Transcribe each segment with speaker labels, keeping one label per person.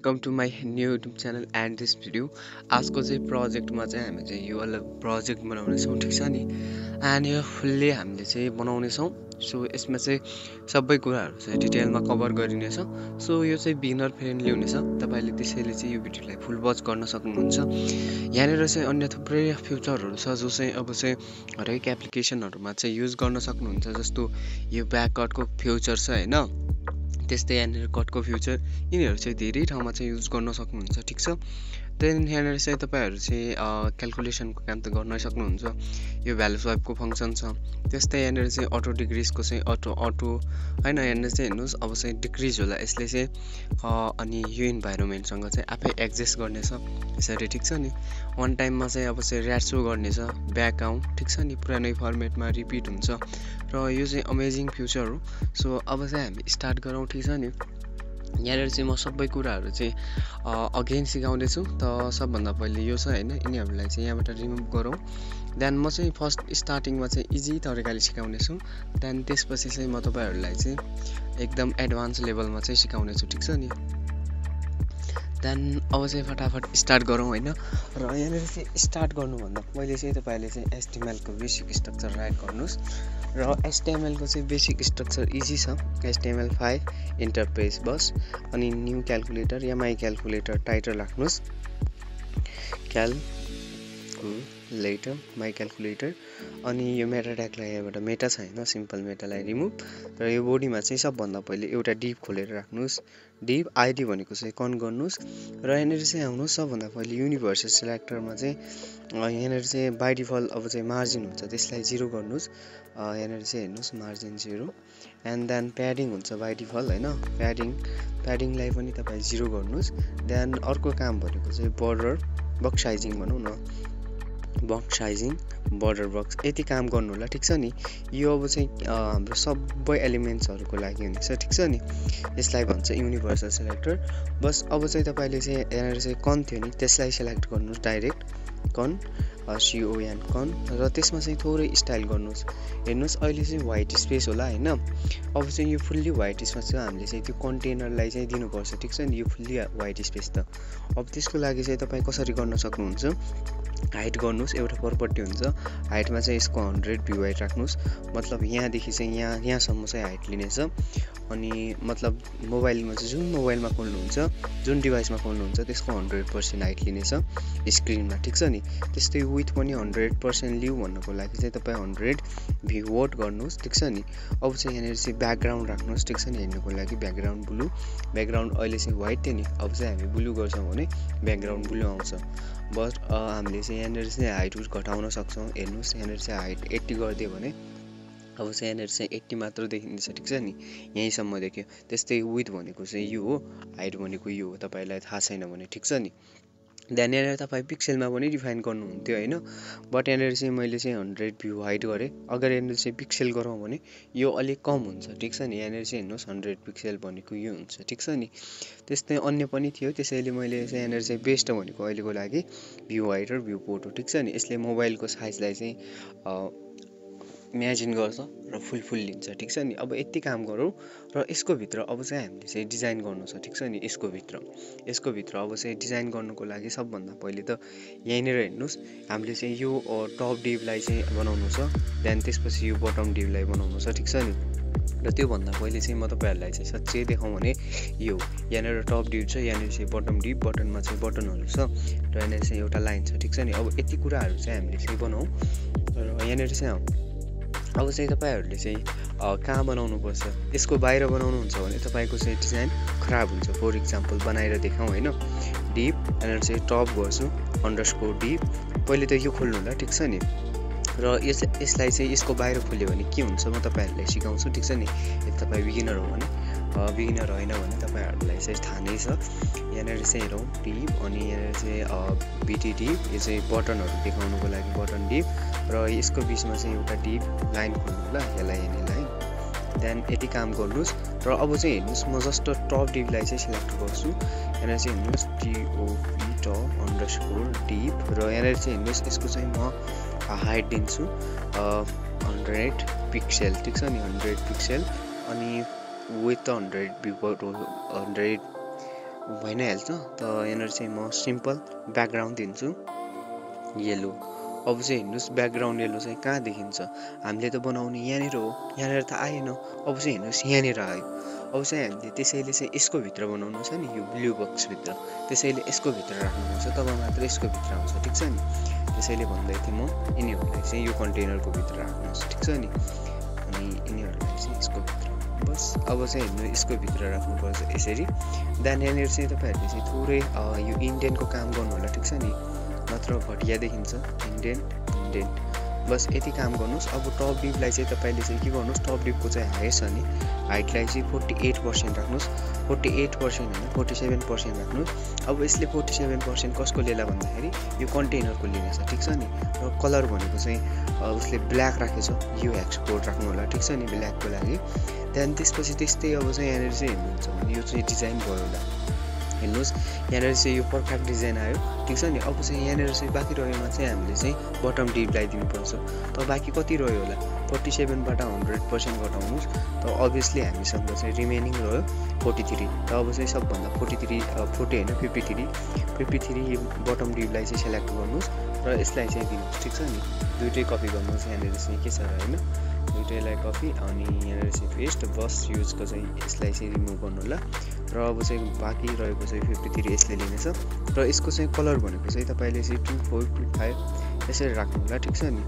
Speaker 1: Welcome to my new YouTube channel and this video. आजको चाहिँ प्रोजेक्टमा चाहिँ हामी चाहिँ यो वाला प्रोजेक्ट बनाउनेछौँ, ठिक छ नि। एन्ड यो फुल्ली हामीले चाहिँ बनाउनेछौँ। सो यसमा चाहिँ सबै कुराहरू चाहिँ डिटेलमा कभर गरिनेछ। सो यो चाहिँ बिगिनर फ्रेन्डली हुनेछ, तपाईँले त्यसैले चाहिँ यो भिडियोलाई फुल वाच गर्न सक्नुहुन्छ। यहाँनिर चाहिँ अन्य थुप्रै फ्युचरहरू छ जो चाहिँ अब चाहिँ हरेक एप्लिकेसनहरूमा चाहिँ युज गर्न सक्नुहुन्छ। जस्तो यो ब्याककटको फ्युचर छ होइन, त्यस्तै यहाँनिर कटको फ्युचर, यिनीहरू चाहिँ धेरै ठाउँमा चाहिँ युज गर्न सक्नुहुन्छ, ठिक छ। त्यहाँदेखि यहाँनिर चाहिँ तपाईँहरू चाहिँ क्यालकुलेसनको काम त गर्नै सक्नुहुन्छ। यो भ्यालु स्वाइपको फङ्सन छ। त्यस्तै यहाँनिर चाहिँ अटो डिक्रिजको चाहिँ अटो होइन, यहाँनिर चाहिँ हेर्नुहोस् अब चाहिँ डिक्रिज होला यसले चाहिँ अनि यो इन्भाइरोमेन्टसँग चाहिँ आफै एडजस्ट गर्नेछ यसरी, ठिक छ नि। वान टाइममा चाहिँ अब चाहिँ ऱ्याट सो गर्नेछ, ब्याक आउँ, ठिक छ नि, पुरानै फर्मेटमा रिपिट हुन्छ र यो चाहिँ अमेजिङ फ्युचर हो। सो अब चाहिँ हामी स्टार्ट गरौँ, ठिक छ नि। यहाँनिर चाहिँ म सबै कुराहरू चाहिँ अगेन सिकाउँदैछु। त सबभन्दा पहिले यो छ होइन, यिनीहरूलाई चाहिँ यहाँबाट रिमुभ गरौँ। देन म चाहिँ फर्स्ट स्टार्टिङमा चाहिँ इजी तरिकाले सिकाउनेछु। देन त्यसपछि चाहिँ म तपाईँहरूलाई चाहिँ एकदम एडभान्स लेभलमा चाहिँ सिकाउनेछु, ठिक छ नि। देन अब चाहिँ फटाफट स्टार्ट गरौँ होइन। र यहाँनिर चाहिँ स्टार्ट गर्नुभन्दा पहिले चाहिँ तपाईँले चाहिँ HTML को बेसिक स्ट्रक्चर राइट गर्नुहोस्। र HTML को चाहिँ बेसिक स्ट्रक्चर इजी छ। HTML5 इन्टरफेस बस अनि new calculator yeah my calculator title राख्नुहोस्। क्यालकुलेटर माई क्यालकुलेटर अनि यो मेटा ट्यागलाई यहाँबाट मेटा छ होइन, सिम्पल मेटालाई रिमुभ। र यो बोडीमा चाहिँ सबभन्दा पहिले एउटा डिभ खोलेर राख्नुहोस्। डिभ आइडी भनेको चाहिँ कन गर्नुहोस्। र यहाँनिर चाहिँ आउनुहोस्, सबभन्दा पहिले युनिभर्सल सिलेक्टरमा चाहिँ यहाँनिर चाहिँ बाई डिफल्ट अब चाहिँ मार्जिन हुन्छ, त्यसलाई 0 गर्नुहोस्। यहाँनिर चाहिँ हेर्नुहोस् मार्जिन 0 एन्ड देन प्याडिङ हुन्छ बाई डिफल्ट होइन, प्याडिङलाई पनि तपाईँ 0 गर्नुहोस्। देन अर्को काम भनेको चाहिँ बर्डर बक्स साइजिङ भनौँ न, बक्स साइजिङ बर्डर बक्स यति काम गर्नु होला, ठिक छ नि। यो अब चाहिँ हाम्रो सबै एलिमेन्ट्सहरूको लागि हुनेछ, ठिक छ नि। यसलाई भन्छ युनिभर्सल सिलेक्टर। बस अब चाहिँ तपाईँले चाहिँ यहाँनिर चाहिँ कन थियो नि, त्यसलाई सिलेक्ट गर्नुहोस् डाइरेक्ट, कन CON कन। र त्यसमा चाहिँ थोरै स्टाइल गर्नुहोस्। हेर्नुहोस् अहिले चाहिँ व्हाइट स्पेस होला होइन। अब चाहिँ यो फुल्ली व्हाइट स्पेस चाहिँ हामीले चाहिँ त्यो कन्टेनरलाई चाहिँ दिनुपर्छ, ठिक छ नि। यो फुल्ली व्हाइट स्पेस त अब त्यसको लागि चाहिँ तपाईँ कसरी गर्न सक्नुहुन्छ, हाइट गर्नुहोस्। एउटा प्रपर्टी हुन्छ हाइटमा चाहिँ यसको 100 भ्यू हाइट राख्नुहोस्। मतलब यहाँदेखि चाहिँ यहाँसम्म चाहिँ हाइट लिनेछ। अनि मतलब मोबाइलमा चाहिँ जुन मोबाइलमा खोल्नुहुन्छ, जुन डिभाइसमा खोल्नुहुन्छ त्यसको 100% हाइट लिनेछ स्क्रिनमा, ठिक छ नि। त्यस्तै विथ पनि 100% लिऊ भन्नको लागि चाहिँ तपाईँ 100 भ्यू वोट गर्नुहोस्, ठिक छ नि। अब चाहिँ यहाँनिर चाहिँ ब्याकग्राउन्ड राख्नुहोस्, ठिक छ नि। हेर्नुको लागि ब्याकग्राउन्ड ब्लू, ब्याकग्राउन्ड अहिले चाहिँ व्हाइट थियो नि, अब चाहिँ हामी ब्लू गर्छौँ भने ब्याकग्राउन्ड ब्लू आउँछ। बट हामीले चाहिँ यहाँनिर चाहिँ हाइट घटाउन सक्छौँ। हेर्नुहोस् यहाँनिर चाहिँ हाइट 80 गरिदियो भने अब चाहिँ यहाँनिर चाहिँ 80 मात्र देखिन्छ, ठिक छ नि, यहीँसम्म देखियो। त्यस्तै विथ भनेको चाहिँ यो हो, हाइट भनेको यो हो, तपाईँलाई थाहा छैन भने, ठिक छ नि। देन यहाँनिर तपाईँ पिक्सेलमा पनि डिफाइन गर्नुहुन्थ्यो होइन, बट यहाँनिर चाहिँ मैले चाहिँ 100 भ्यू हाइट गरेँ। अगर यहाँनिर चाहिँ पिक्सेल गरौँ भने यो अलिक कम हुन्छ, ठिक छ नि। यहाँनिर चाहिँ हेर्नुहोस् 100 पिक्सेल भनेको यो हुन्छ, ठिक छ नि। त्यस्तै अन्य पनि थियो, त्यसैले मैले चाहिँ यहाँनिर चाहिँ बेस्ट भनेको अहिलेको लागि भ्यू हाइट र भ्यू पोर्ट हो, ठिक छ नि। यसले मोबाइलको साइजलाई चाहिँ इमेजिन गर्छ र फुल लिन्छ, ठिक छ नि। अब यति काम गरौँ र यसको भित्र अब चाहिँ हामीले चाहिँ डिजाइन गर्नु छ, ठिक छ नि। यसको भित्र अब चाहिँ डिजाइन गर्नुको लागि सबभन्दा पहिले त यहीँनिर हेर्नुहोस्, हामीले चाहिँ यो टप डिभलाई चाहिँ बनाउनु छ। देन त्यसपछि यो बटम डिभलाई बनाउनु छ, ठिक छ नि। र त्योभन्दा पहिले चाहिँ म तपाईँहरूलाई चाहिँ साँच्चै देखाउँ भने यो यहाँनिर टप डिभ छ, यहाँनिर चाहिँ बटम डिभ, बटनमा चाहिँ बटनहरू छ र यहाँनिर चाहिँ एउटा लाइन छ, ठिक छ नि। अब यति कुराहरू चाहिँ हामीले चाहिँ बनाउँ र यहाँनिर चाहिँ अब चाहिँ तपाईँहरूले चाहिँ कहाँ बनाउनुपर्छ, यसको बाहिर बनाउनुहुन्छ भने तपाईँको चाहिँ डिजाइन खराब हुन्छ। फर इक्जाम्पल बनाएर देखाउँ होइन, डिप यहाँनिर चाहिँ टप गर्छु _ डिप, पहिले त यो खोल्नु होला, ठिक छ नि। र यसलाई चाहिँ यसको बाहिर खोल्यो भने के हुन्छ म तपाईँहरूलाई सिकाउँछु, ठिक छ नि। यदि तपाईँ बिगिनर हो भने, बिगिनर होइन भने तपाईँहरूलाई चाहिँ थाहा नै छ। यहाँनिर चाहिँ हेरौँ डिप अनि यहाँनिर चाहिँ BT डिप, यो चाहिँ बटनहरू देखाउनुको लागि बटन डिप, र यसको बिचमा चाहिँ एउटा डिप लाइन खोल्नु होला, यसलाई लाइन। देन यति काम गर्नुहोस्। र अब चाहिँ हेर्नुहोस् म जस्ट टप डिपलाई चाहिँ सिलेक्ट गर्छु। यहाँनिर चाहिँ हेर्नुहोस् TOP _ डिप, र यहाँनिर चाहिँ हेर्नुहोस् यसको चाहिँ म हाइट दिन्छु 100 पिक्सेल, ठिक छ नि, 100 पिक्सेल। अनि विथ 100 भइ नै हाल्छ। त यहाँनिर चाहिँ म सिम्पल ब्याकग्राउन्ड दिन्छु येलो। अब चाहिँ हेर्नुहोस् ब्याकग्राउन्ड येलो चाहिँ कहाँ देखिन्छ, हामीले त बनाउने यहाँनिर हो, यहाँनिर त आएन। अब चाहिँ हेर्नुहोस् यहाँनिर आयो। अब चाहिँ हामीले त्यसैले चाहिँ यसको भित्र बनाउनु छ नि, यो ब्लू बक्सभित्र, त्यसैले यसको भित्र राख्नुपर्छ, तब मात्र यसको भित्र आउँछ, ठिक छ नि। त्यसैले भन्दै थिएँ म यिनीहरूलाई चाहिँ यो कन्टेनरको भित्र राख्नुहोस्, ठिक छ नि। अनि यिनीहरूलाई चाहिँ यसको भित्र, बस। अब चाहिँ हेर्नु यसको भित्र राख्नुपर्छ यसरी। देन यहाँनिर चाहिँ तपाईँहरूले चाहिँ थोरै यो इन्डेन्टको काम गर्नु होला, ठिक छ नि, नत्र घटिया देखिन्छ। इन्डेन्ट बस यति काम गर्नुहोस्। अब टप डिपलाई चाहिँ तपाईँले चाहिँ के गर्नुहोस्, टप डिपको चाहिँ हाइट छ नि, हाइटलाई चाहिँ 48% राख्नुहोस्। 48% होइन 47% राख्नुहोस्। अब यसले 47% कसको लिएला भन्दाखेरि यो कन्टेनरको लिनेछ, ठिक छ नि। र कलर भनेको चाहिँ उसले ब्ल्याक राखेछ, यो एक्सपोर्ट राख्नु होला, ठिक छ नि, ब्ल्याकको लागि। त्यहाँदेखि त्यसपछि त्यस्तै अब चाहिँ यहाँनिर चाहिँ हेर्नुहुन्छ भने यो चाहिँ डिजाइन भयो होला, हेर्नुहोस् यहाँनिर चाहिँ यो पर्फेक्ट डिजाइन आयो, ठिक छ नि। अब चाहिँ यहाँनिर चाहिँ बाँकी रहेमा चाहिँ हामीले चाहिँ बटम डिप लगाइदिनुपर्छ। त बाँकी कति रह्यो होला, 47बाट 100% घटाउनुहोस्। त अभियसली हामीसँग चाहिँ रिमेनिङ रह्यो 43। त अब चाहिँ सबभन्दा 43 40 होइन 53 यो बटम डिपलाई चाहिँ सेलेक्ट गर्नुहोस् र यसलाई चाहिँ दिनुहोस्, ठिक छ नि। दुइटै कपी गर्नुहोस्, यहाँनिर चाहिँ के छ र होइन, दुइटैलाई कपी। अनि यहाँनिर चाहिँ पेस्ट, बस युजको चाहिँ यसलाई चाहिँ रिमुभ गर्नु होला। र अब चाहिँ बाँकी रहेको चाहिँ 53 यसले लिनेछ। र यसको चाहिँ कलर भनेको चाहिँ तपाईँले चाहिँ 2425 यसरी राख्नु होला, ठिक छ नि।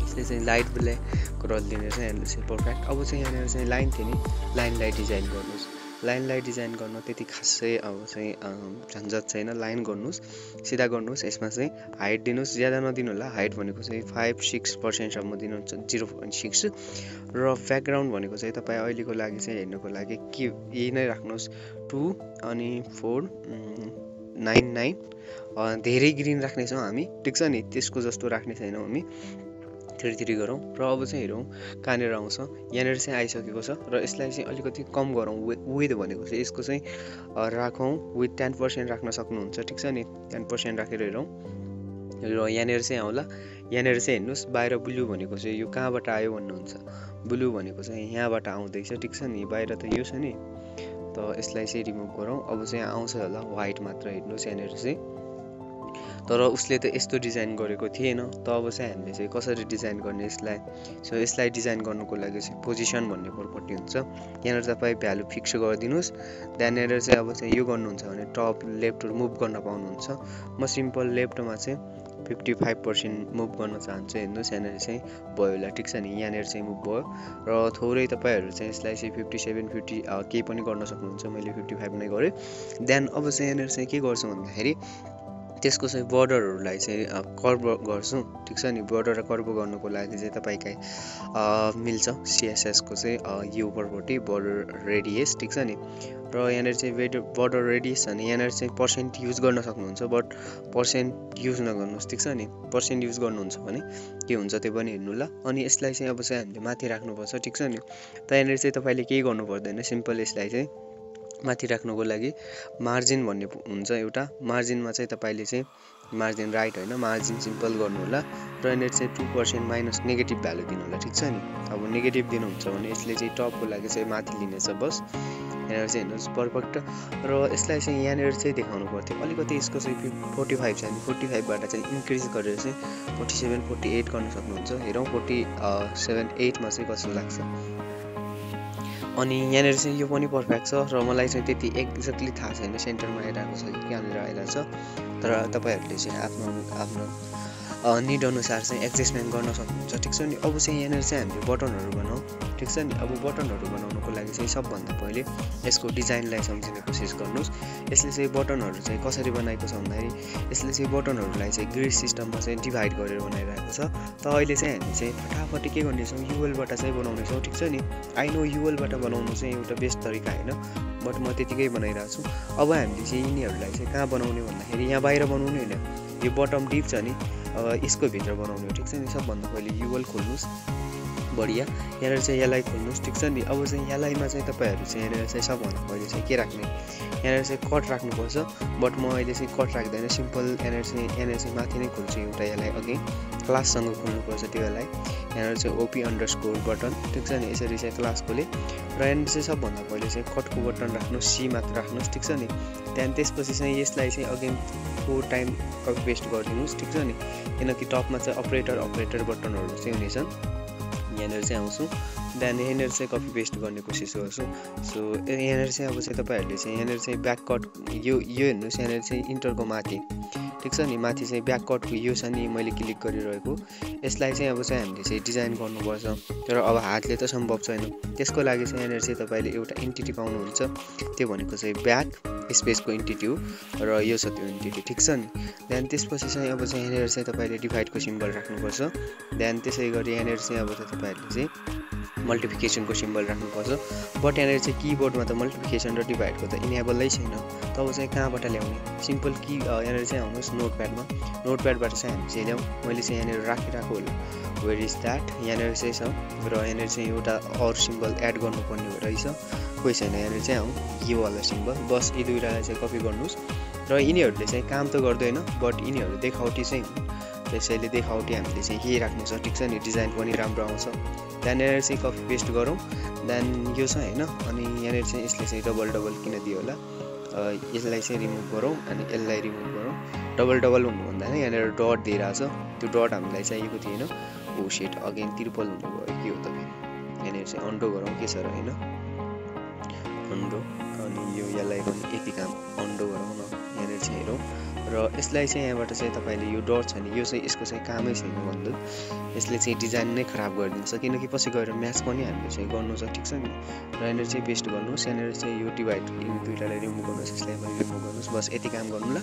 Speaker 1: यसले चाहिँ लाइट ब्ल्याक कलर लिने चाहिँ यहाँनिर चाहिँ पर्फेक्ट। अब चाहिँ यहाँनिर चाहिँ लाइन थियो नि, लाइनलाई डिजाइन गर्नुहोस्। लाइनलाई डिजाइन गर्न त्यति खासै अब चाहिँ झन्झट छैन, लाइन गर्नुहोस्, सिधा गर्नुहोस्। यसमा चाहिँ हाइट दिनुहोस्, ज्यादा नदिनु होला। हाइट भनेको चाहिँ 5-6%सम्म दिनुहुन्छ, 0.6। र ब्याकग्राउन्ड भनेको चाहिँ तपाईँ अहिलेको लागि चाहिँ हेर्नुको लागि के यही नै राख्नुहोस्, 2 अनि 4 9 9। धेरै ग्रिन राख्नेछौँ हामी, ठिक छ नि, त्यसको जस्तो राख्ने छैनौँ हामी, 3 गरौँ। र अब चाहिँ हेरौँ कहाँनिर आउँछ, यहाँनिर चाहिँ आइसकेको छ। र यसलाई चाहिँ अलिकति कम गरौँ, विथ भनेको चाहिँ यसको चाहिँ राखौँ, विथ 10% राख्न सक्नुहुन्छ, ठिक छ नि। 10% राखेर हेरौँ, र यहाँनिर चाहिँ आउला। यहाँनिर चाहिँ हेर्नुहोस् बाहिर ब्लू भनेको चाहिँ यो कहाँबाट आयो भन्नुहुन्छ, ब्लू भनेको चाहिँ यहाँबाट आउँदैछ, ठिक छ नि। बाहिर त यो छ नि, त यसलाई चाहिँ रिमुभ गरौँ। अब चाहिँ आउँछ होला व्हाइट मात्र, हेर्नुहोस् यहाँनिर चाहिँ। तर उसले त यस्तो डिजाइन गरेको थिएन। त अब चाहिँ हामीले चाहिँ कसरी डिजाइन गर्ने यसलाई। सो यसलाई डिजाइन गर्नुको लागि चाहिँ पोजिसन भन्ने प्रपर्टी हुन्छ, यहाँनिर तपाईँ भ्यालु फिक्स गरिदिनुहोस्। त्यहाँनिर चाहिँ अब चाहिँ यो गर्नुहुन्छ भने टप लेफ्ट मुभ गर्न पाउनुहुन्छ। म सिम्पल लेफ्टमा चाहिँ 55% मुभ गर्न चाहन्छु, हेर्नुहोस् यहाँनिर चाहिँ भयो होला, ठिक छ नि। यहाँनिर चाहिँ मुभ भयो। र थोरै तपाईँहरू चाहिँ यसलाई चाहिँ 57 50 केही पनि गर्न सक्नुहुन्छ, मैले 55 नै गरेँ। देन अब चाहिँ यहाँनिर चाहिँ के गर्छु भन्दाखेरि त्यसको चाहिँ बर्डरहरूलाई चाहिँ कर्भ गर्छु, ठिक छ नि। बर्डर कर्भ गर्नुको लागि चाहिँ तपाईँकै मिल्छ सिएसएसको चाहिँ यो प्रपर्टी बर्डर रेडियस, ठिक छ नि। र यहाँनिर चाहिँ बर्डर रेडियस छ नि, यहाँनिर चाहिँ पर्सेन्ट युज गर्न सक्नुहुन्छ, बट पर्सेन्ट युज नगर्नुहोस्, ठिक छ नि। पर्सेन्ट युज गर्नुहुन्छ भने के हुन्छ त्यो पनि हेर्नु ल। अनि यसलाई चाहिँ अब चाहिँ हामीले माथि राख्नुपर्छ, ठिक छ नि। त यहाँनिर चाहिँ तपाईँले केही गर्नु पर्दैन, सिम्पल यसलाई चाहिँ माथि राख्नुको लागि मार्जिन भन्ने हुन्छ एउटा, मार्जिनमा चाहिँ तपाईँले चाहिँ मार्जिन राइट होइन, मार्जिन सिम्पल गर्नु होला। र यहाँनिर चाहिँ 2% माइनस नेगेटिभ भ्यालु दिनु होला, ठिक छ नि। अब नेगेटिभ दिनुहुन्छ भने यसले चाहिँ टपको लागि चाहिँ माथि लिनेछ, बस। यहाँनिर चाहिँ हेर्नुहोस् पर्फेक्ट। र यसलाई चाहिँ यहाँनिर चाहिँ देखाउनु पर्थ्यो अलिकति, यसको चाहिँ 45 छ नि, 45बाट चाहिँ इन्क्रिज गरेर चाहिँ 47 48 गर्न सक्नुहुन्छ। हेरौँ 47 8मा चाहिँ कस्तो लाग्छ। अनि यहाँनिर चाहिँ यो पनि पर्फेक्ट छ। र मलाई चाहिँ त्यति एक्ज्याक्टली थाहा छैन सेन्टरमा आइरहेको छ कि कहाँनिर आइरहेको छ, तर तपाईँहरूले चाहिँ आफ्नो निड अनुसार चाहिँ एडजस्टमेन्ट गर्न सक्नुहुन्छ, ठिक छ नि। अब चाहिँ यहाँनिर चाहिँ हामीले बटनहरू बनाऊ, ठिक छ नि। अब बटनहरू बनाउनुको लागि चाहिँ सबभन्दा पहिले यसको डिजाइनलाई सम्झिने कोसिस गर्नुहोस्। यसले चाहिँ बटनहरू चाहिँ कसरी बनाएको छ भन्दाखेरि यसले चाहिँ बटनहरूलाई चाहिँ ग्रिड सिस्टममा चाहिँ डिभाइड गरेर बनाइरहेको छ। त अहिले चाहिँ हामी चाहिँ फटाफटी के गर्नेछौँ, युएलबाट चाहिँ बनाउनेछौँ, ठिक छ नि। आई नो युएलबाट बनाउनु चाहिँ एउटा बेस्ट तरिका होइन, बट म त्यतिकै बनाइरहेको छु। अब हामीले चाहिँ यिनीहरूलाई चाहिँ कहाँ बनाउने भन्दाखेरि यहाँ बाहिर बनाउनु होइन, यो बटम डिप छ नि यसको भित्र बनाउने हो, ठिक छ नि। सबभन्दा पहिले युएल खोल्नुहोस्, बढिया। यहाँनिर चाहिँ यसलाई खोल्नुहोस्, ठिक छ नि। अब चाहिँ यसलाईमा चाहिँ तपाईँहरू चाहिँ यहाँनिर चाहिँ सबभन्दा पहिले चाहिँ के राख्ने, यहाँनिर चाहिँ कट राख्नुपर्छ। बट म अहिले चाहिँ कट राख्दैन, सिम्पल यहाँनिर चाहिँ माथि नै खोल्छु एउटा यसलाई अघि क्लाससँग खोल्नुपर्छ त्यो यसलाई। यहाँनिर चाहिँ OP_ बटन, ठिक छ नि। यसरी चाहिँ क्लास खोले र यहाँनिर चाहिँ सबभन्दा पहिले चाहिँ कटको बटन राख्नुहोस्, C मात्र राख्नुहोस्, ठिक छ नि। त्यहाँदेखि त्यसपछि चाहिँ यसलाई चाहिँ अगेन 4 टाइम कपी पेस्ट गरिदिनुहोस्, ठिक छ नि। किनकि टपमा चाहिँ अपरेटर बटनहरू चाहिँ हुनेछन्। यहाँनिर चाहिँ आउँछु, त्यहाँदेखि यहाँनिर चाहिँ कपी पेस्ट गर्ने कोसिस गर्छु। सो यहाँनिर चाहिँ अब चाहिँ तपाईँहरूले चाहिँ यहाँनिर चाहिँ ब्याक कट यो हेर्नुहोस्, यहाँनिर चाहिँ इन्टरको माथि, ठिक छ नि। माथि चाहिँ ब्याक कटको यो छ नि, मैले क्लिक गरिरहेको। यसलाई चाहिँ अब चाहिँ हामीले चाहिँ डिजाइन गर्नुपर्छ, तर अब हातले त सम्भव छैन। त्यसको लागि चाहिँ यहाँनिर चाहिँ तपाईँले एउटा एन्टिटी पाउनुहुन्छ, त्यो भनेको चाहिँ ब्याक स्पेसको एन्टिटी हो र यो छ त्यो एन्टिटी, ठिक छ नि। त्यहाँदेखि त्यसपछि चाहिँ अब चाहिँ यहाँनिर चाहिँ तपाईँले डिभाइडको सिम्बल राख्नुपर्छ। त्यहाँदेखि त्यसै गरी यहाँनिर चाहिँ अब चाहिँ तपाईँहरूले चाहिँ मल्टिप्लिकेसनको सिम्बल राख्नुपर्छ। बट यहाँनिर चाहिँ किबोर्डमा त मल्टिप्लिकेसन र डिभाइडको त इनेबलै छैन। तब चाहिँ कहाँबाट ल्याउने, सिम्पल कि यहाँनिर चाहिँ आउनुहोस् नोटप्याडमा। नोटप्याडबाट चाहिँ हामी चाहिँ ल्याउँ। मैले चाहिँ यहाँनिर राखिरहेको होला, वेयर इज द्याट, यहाँनिर चाहिँ छ र यहाँनिर चाहिँ एउटा अर सिम्बल एड गर्नुपर्ने हो रहेछ, कोही छैन। यहाँनिर चाहिँ आउँ यो वाला सिम्बल, बस यी दुईवटालाई चाहिँ कपी गर्नुहोस्। र यिनीहरूले चाहिँ काम त गर्दैन, बट यिनीहरू देखावटी चाहिँ हुन्, त्यसैले देखावटी हामीले चाहिँ यही राख्नु छ, ठिक छ नि। डिजाइन पनि राम्रो आउँछ। त्यहाँनिर चाहिँ कपी पेस्ट गरौँ। देन यो छ होइन, अनि यहाँनिर चाहिँ यसले चाहिँ डबल किन दियो होला, यसलाई चाहिँ रिमुभ गरौँ अनि यसलाई रिमुभ गरौँ। डबल हुनुभन्दा नै यहाँनिर डट दिइरहेछ, त्यो डट हामीलाई चाहिएको थिएन। ओ सेट, अगेन ट्रिपल हुनुभयो, के हो तपाईँ। यहाँनिर चाहिँ अन्डो गरौँ, के छ र होइन, अन्डो। अनि यो यसलाई पनि यति काम अन्डो गरौँ न, यहाँनिर चाहिँ हेरौँ। र यसलाई चाहिँ यहाँबाट चाहिँ तपाईँले यो डट छ नि, यो चाहिँ यसको चाहिँ कामै छैन भन्दा, यसले चाहिँ डिजाइन नै खराब गरिदिन्छ। किनकि पछि गएर म्याच पनि हामीले चाहिँ गर्नु छ, ठिक छ नि। र यहाँनिर चाहिँ पेस्ट गर्नुहोस्, यहाँनिर चाहिँ यो डिभाइड दुईटालाई रिमुभ गर्नुहोस्, यसलाई पनि रिमुभ गर्नुहोस्, बस यति काम गर्नु ल।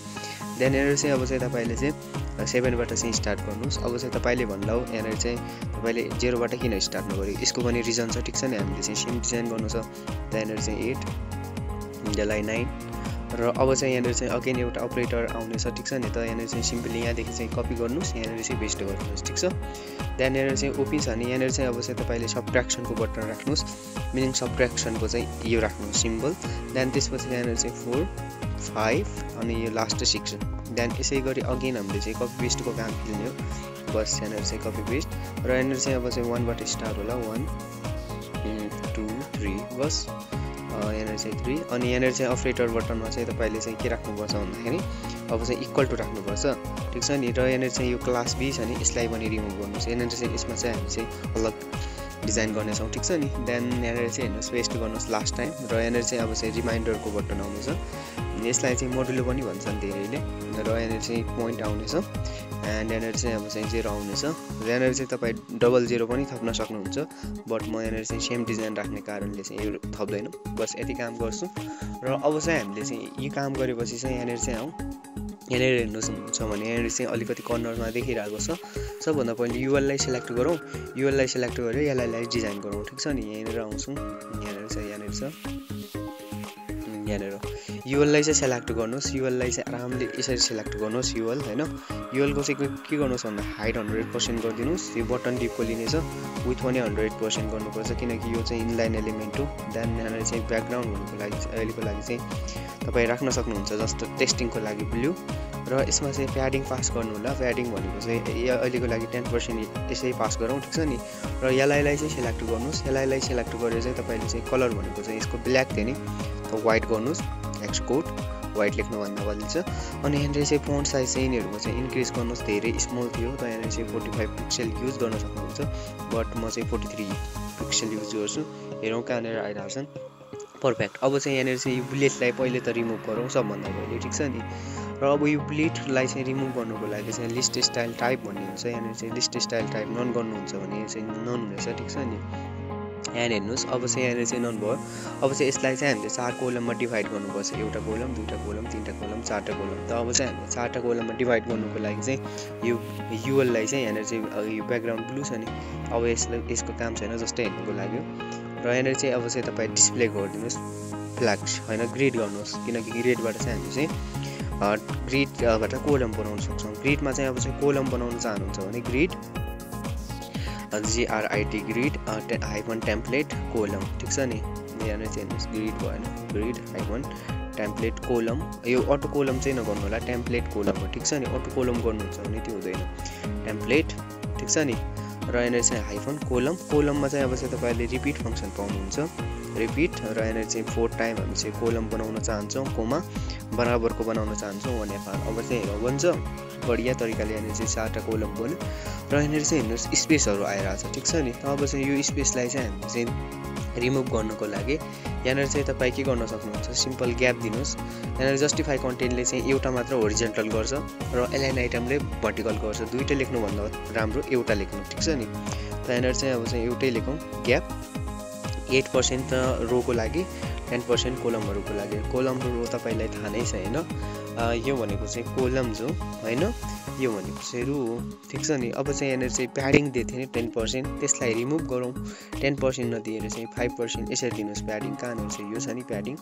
Speaker 1: देन यहाँनिर चाहिँ अब चाहिँ तपाईँले चाहिँ 7बाट चाहिँ स्टार्ट गर्नुहोस्। अब चाहिँ तपाईँले भन्ला हो, यहाँनिर चाहिँ तपाईँले 0बाट किन स्टार्ट नगरेको, यसको पनि रिजन छ, ठिक छ नि। हामीले चाहिँ सेम डिजाइन गर्नु छ। त्यहाँनिर चाहिँ 8, यसलाई 9 र अब चाहिँ यहाँनिर चाहिँ अगेन एउटा अपरेटर आउनेछ, ठिक छ नि। त यहाँनिर चाहिँ सिम्पली यहाँदेखि चाहिँ कपी गर्नुहोस्, यहाँनिर चाहिँ पेस्ट गर्नुहोस्, ठिक छ। त्यहाँनिर चाहिँ ओपी छ नि, यहाँनिर चाहिँ अब चाहिँ तपाईँले सब्ट्र्याक्सनको बटन राख्नुहोस्, मिनिङ सब्ट्र्याक्सनको चाहिँ यो राख्नुहोस् सिम्बल। देन त्यसपछि यहाँनिर चाहिँ 4, 5 अनि यो लास्ट 6। देन यसै गरी अगेन हामीले चाहिँ कपी पेस्टको काम खेल्ने हो, बस यहाँनिर चाहिँ कपी पेस्ट। र यहाँनिर चाहिँ अब चाहिँ 1बाट स्टार्ट होला, 1, 2, 3, बस यहाँनिर चाहिँ 3। अनि यहाँनिर चाहिँ अपरेटर बटनमा चाहिँ तपाईँले चाहिँ के राख्नुपर्छ भन्दाखेरि अब चाहिँ इक्वल टु राख्नुपर्छ, ठिक छ नि। र यहाँनिर चाहिँ यो क्लास बी छ नि, यसलाई पनि रिमुभ गर्नुहोस्। यहाँनिर चाहिँ यसमा चाहिँ हामी चाहिँ अलग डिजाइन गर्नेछौँ, ठिक छ नि। देन यहाँनिर चाहिँ हेर्नुहोस् पेस्ट गर्नुहोस् लास्ट टाइम। र यहाँनिर चाहिँ अब चाहिँ रिमाइन्डरको बटन आउनेछ, यसलाई चाहिँ मोडुलो पनि भन्छन् धेरैले। र यहाँनिर चाहिँ पोइन्ट आउनेछ एन्ड यहाँनिर चाहिँ अब चाहिँ 0 आउनेछ। र यहाँनिर चाहिँ तपाईँ 00 पनि थप्न सक्नुहुन्छ, बट म यहाँनिर चाहिँ सेम डिजाइन राख्ने कारणले चाहिँ यो थप्दैन, बस यति काम गर्छु। र अब चाहिँ हामीले चाहिँ यो काम गरेपछि चाहिँ यहाँनिर चाहिँ आउँ, यहाँनिर हेर्नुहुन्छ भने यहाँनिर चाहिँ अलिकति कर्नरमा देखिरहेको छ। सबभन्दा पहिले युएललाई सिलेक्ट गरौँ, युएललाई सिलेक्ट गरेर यसलाई डिजाइन गरौँ, ठिक छ नि। यहाँनिर आउँछौँ, यहाँनिर छ यहाँनिर युएललाई चाहिँ सेलेक्ट गर्नुहोस्। युएललाई चाहिँ आरामले यसरी सेलेक्ट गर्नुहोस् युएल होइन। युएलको चाहिँ के गर्नुहोस् भन्दा हाइट 100% गरिदिनुहोस्। यो बटन डिपको लिनेछ, विथ पनि 100% गर्नुपर्छ, किनकि यो चाहिँ इनलाइन एलिमेन्ट हो। देन यहाँनिर चाहिँ ब्याकग्राउन्ड हुनुको लागि अहिलेको लागि चाहिँ तपाईँ राख्न सक्नुहुन्छ, जस्तो टेस्टिङको लागि ब्लू। र यसमा चाहिँ प्याडिङ पास गर्नु होला। प्याडिङ भनेको चाहिँ अहिलेको लागि 10% यसै पास गरौँ, ठिक छ नि। र यसलाई चाहिँ सेलेक्ट गर्नुहोस्। यसलाई सेलेक्ट गरेर चाहिँ तपाईँले चाहिँ कलर भनेको चाहिँ यसको ब्ल्याक थियो नि, व्हाइट गर्नुहोस्, एक्सकोड व्हाइट लेख्नुभन्दा बलिन्छ। अनि यहाँनिर चाहिँ फोन्ट साइज चाहिँ यिनीहरूको चाहिँ इन्क्रिज गर्नुहोस्, धेरै स्मल थियो त यहाँनिर चाहिँ 45 पिक्सल युज गर्न सक्नुहुन्छ, बट म चाहिँ 43 पिक्सल युज गर्छु। हेरौँ कहाँनिर आइरहेछन्, पर्फेक्ट। अब चाहिँ यहाँनिर चाहिँ यो बुलेटलाई पहिले त रिमुभ गरौँ सबभन्दा पहिले, ठिक छ नि। र अब यो बुलेटलाई चाहिँ रिमुभ गर्नुको लागि चाहिँ लिस्ट स्टाइल टाइप भन्ने हुन्छ। यहाँनिर चाहिँ लिस्ट स्टाइल टाइप नन गर्नुहुन्छ भने चाहिँ नन हुनेछ, ठिक छ नि। यहाँ हेर्नुहोस्, अब चाहिँ यहाँनिर चाहिँ नन भयो। अब चाहिँ यसलाई चाहिँ हामीले 4 कोलममा डिभाइड गर्नुपर्छ, एउटा कोलम, दुईटा कोलम, तीनटा कोलम, चारटा कोलम। त अब चाहिँ हामीले 4टा कोलममा डिभाइड गर्नुको लागि चाहिँ यो युएललाई चाहिँ यहाँनिर चाहिँ यो ब्याकग्राउन्ड ब्लू छ नि, अब यसको काम छैन, जस्तै हेर्नुको लागि हो। र यहाँनिर चाहिँ अब चाहिँ तपाईँ डिस्प्ले गरिदिनुहोस्, फ्ल्याग्स होइन ग्रिड गर्नुहोस्, किनकि ग्रिडबाट चाहिँ हामी चाहिँ ग्रिडबाट कोलम बनाउन सक्छौँ। ग्रिडमा चाहिँ अब चाहिँ कोलम बनाउन चाहनुहुन्छ भने grid GRID grid hyphen template column ठिक छ नि यहाँनिर चाहिँ हेर्नुहोस् ग्रिड भएन ग्रिड हाइफन टेम्प्लेट कोलम यो अटो कोलम चाहिँ नगर्नु होला टेम्प्लेट कोलम हो ठिक छ नि अटो कोलम गर्नुहुन्छ भने त्यो हुँदैन टेम्प्लेट ठिक छ नि र यहाँनिर चाहिँ हाइफन कोलम कोलममा चाहिँ अब चाहिँ तपाईँले रिपिट फङ्सन पाउनुहुन्छ रिपिट र यहाँनिर चाहिँ 4 टाइम हामी चाहिँ कोलम बनाउन चाहन्छौँ कोमा बराबरको बनाउन चाहन्छौँ भने अब चाहिँ हेरौँ बन्छ बढिया तरिकाले यहाँनिर चाहिँ 4टा कोलम बन्यो र यहाँनिर चाहिँ हेर्नुहोस् स्पेसहरू आइरहेछ ठिक छ नि अब चाहिँ यो स्पेसलाई चाहिँ हामीले चाहिँ रिमुभ गर्नको लागि यहाँनिर चाहिँ तपाईँ के गर्न सक्नुहुन्छ सिम्पल ग्याप दिनुहोस् यहाँनिर जस्टिफाई कन्टेन्टले चाहिँ एउटा मात्र होरिजेन्टल गर्छ र एलाइन आइटमले भर्टिकल गर्छ दुईटै लेख्नुभन्दा राम्रो एउटा लेख्नु ठिक छ नि त यहाँनिर चाहिँ अब चाहिँ एउटै लेखौँ ग्याप 8% रोको लागि 10% कोलमहरूको लागि कोलम र रो तपाईँलाई थाहा नै छ होइन यो भनेको चाहिँ कोलम जो होइन यो भनेको चाहिँ रो हो ठिक छ नि अब चाहिँ यहाँनिर चाहिँ प्याडिङ दिएको थियो नि 10% त्यसलाई रिमुभ गरौँ 10% नदिएर चाहिँ 5% यसरी दिनुहोस् प्याडिङ कहाँनिर चाहिँ यो छ नि प्याडिङ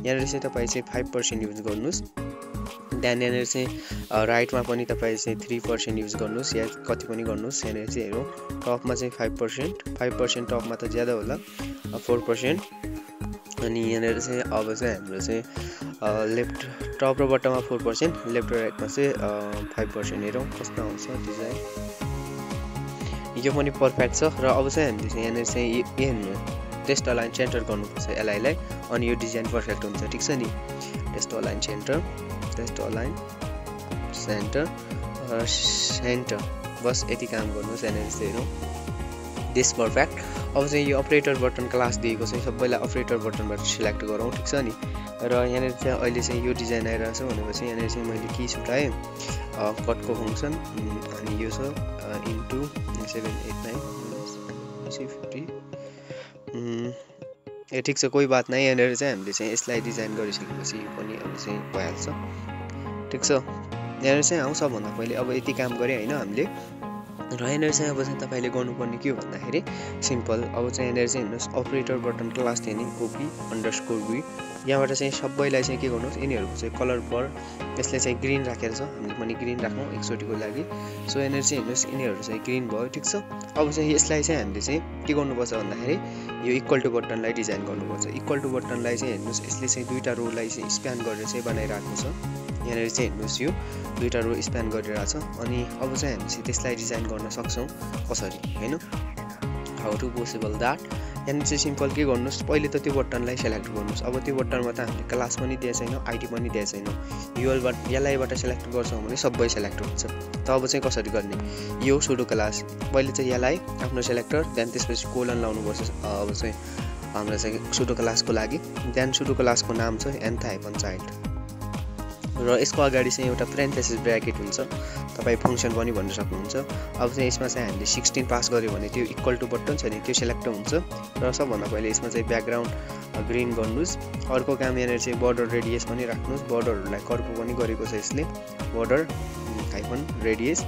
Speaker 1: यहाँनिर चाहिँ तपाईँ चाहिँ 5% युज गर्नुहोस् देन यहाँनिर चाहिँ राइटमा पनि तपाईँ चाहिँ 3% युज गर्नुहोस् या कति पनि गर्नुहोस् यहाँनिर चाहिँ हेरौँ टपमा चाहिँ 5% टपमा त ज्यादा होला 4% अनि यहाँनिर चाहिँ अब चाहिँ हाम्रो चाहिँ लेफ्ट टप र बटममा 4% लेफ्ट र राइटमा चाहिँ 5% हेरौँ कस्तो आउँछ डिजाइन यो पनि पर्फेक्ट छ र अब चाहिँ हामीले चाहिँ यहाँनिर चाहिँ हेर्नु टेस्ट अलाइन सेन्टर गर्नुपर्छ एलआईलाई अनि यो डिजाइन पर्फेक्ट हुन्छ ठिक छ नि टेस्ट अलाइन सेन्टर बस यति काम गर्नुहोस् यहाँनिर चाहिँ हेरौँ दिस पर्फेक्ट अब चाहिँ यो अपरेटर बटन क्लास दिएको चाहिँ सबैलाई अपरेटर बटनबाट सिलेक्ट गरौँ ठिक छ नि र यहाँनिर चाहिँ अहिले चाहिँ यो डिजाइन आइरहेछ भनेपछि यहाँनिर चाहिँ मैले की छुटाएँ कटको फङ्सन अनि यो छ इन्टु 789 ए ठिक छ कोही बात नै यहाँनिर चाहिँ हामीले चाहिँ यसलाई डिजाइन गरिसकेपछि यो पनि अब चाहिँ भइहाल्छ ठिक छ यहाँनिर चाहिँ आउँछ भन्दा पहिले अब यति काम गरे होइन हामीले र यहाँनिर चाहिँ अब चाहिँ तपाईँले गर्नुपर्ने के हो भन्दाखेरि सिम्पल अब चाहिँ यहाँनिर चाहिँ हेर्नुहोस् अपरेटर बटन क्लास थियो नि ओपी अंडरस्कोर वी यहाँबाट चाहिँ सबैलाई चाहिँ के गर्नुहोस् यिनीहरूको चाहिँ कलर पर यसले चाहिँ ग्रीन राखेर छ हामीले पनि ग्रीन राखौँ एकचोटिको लागि सो यहाँनिर चाहिँ हेर्नुहोस् यिनीहरू चाहिँ ग्रीन भयो ठिक छ अब चाहिँ यसलाई चाहिँ हामीले चाहिँ के गर्नुपर्छ भन्दाखेरि यो इक्वल टु बटनलाई डिजाइन गर्नुपर्छ इक्वल टु बटनलाई चाहिँ हेर्नुहोस् यसले चाहिँ दुईटा रोलाई चाहिँ स्प्यान गरेर चाहिँ बनाइरहेको छ यहाँनिर चाहिँ हेर्नुहोस् यो दुईटा रो स्प्यान गरिरहेछ अनि अब चाहिँ हामी चाहिँ त्यसलाई डिजाइन गर्न सक्छौँ कसरी होइन हाउ टु पोसिबल द्याट यहाँनिर चाहिँ सिम्पल के गर्नुहोस् पहिले त त्यो बटनलाई सेलेक्ट गर्नुहोस् अब त्यो बटनमा त हामीले क्लास पनि दिएको छैन आइडी पनि दिएको छैन युएलबाट एलआईबाट सेलेक्ट गर्छौँ भने सबै सेलेक्ट हुन्छ त अब चाहिँ कसरी गर्ने यो सुडो क्लास पहिले चाहिँ एलआई आफ्नो सेलेक्टर देन त्यसपछि कोलन लाउनुपर्छ अब चाहिँ हाम्रो चाहिँ सुडो क्लासको लागि देन सुडो क्लासको नाम छ एन्थ हाइफन चाइल्ड र यसको अगाडि चाहिँ एउटा पेरेन्थेसिस ब्र्याकेट हुन्छ तपाईँ फङ्सन पनि भन्न सक्नुहुन्छ अब चाहिँ यसमा चाहिँ हामीले 16 पास गर्यो भने त्यो इक्वल टु बटन छ नि त्यो सेलेक्ट हुन्छ र सबभन्दा पहिले यसमा चाहिँ ब्याकग्राउन्ड ग्रीन गर्नुहोस् अर्को काम यहाँनिर चाहिँ बर्डर रेडियस पनि राख्नुहोस् बर्डरहरूलाई कर्को पनि गरेको छ यसले बर्डर हाइफन रेडियस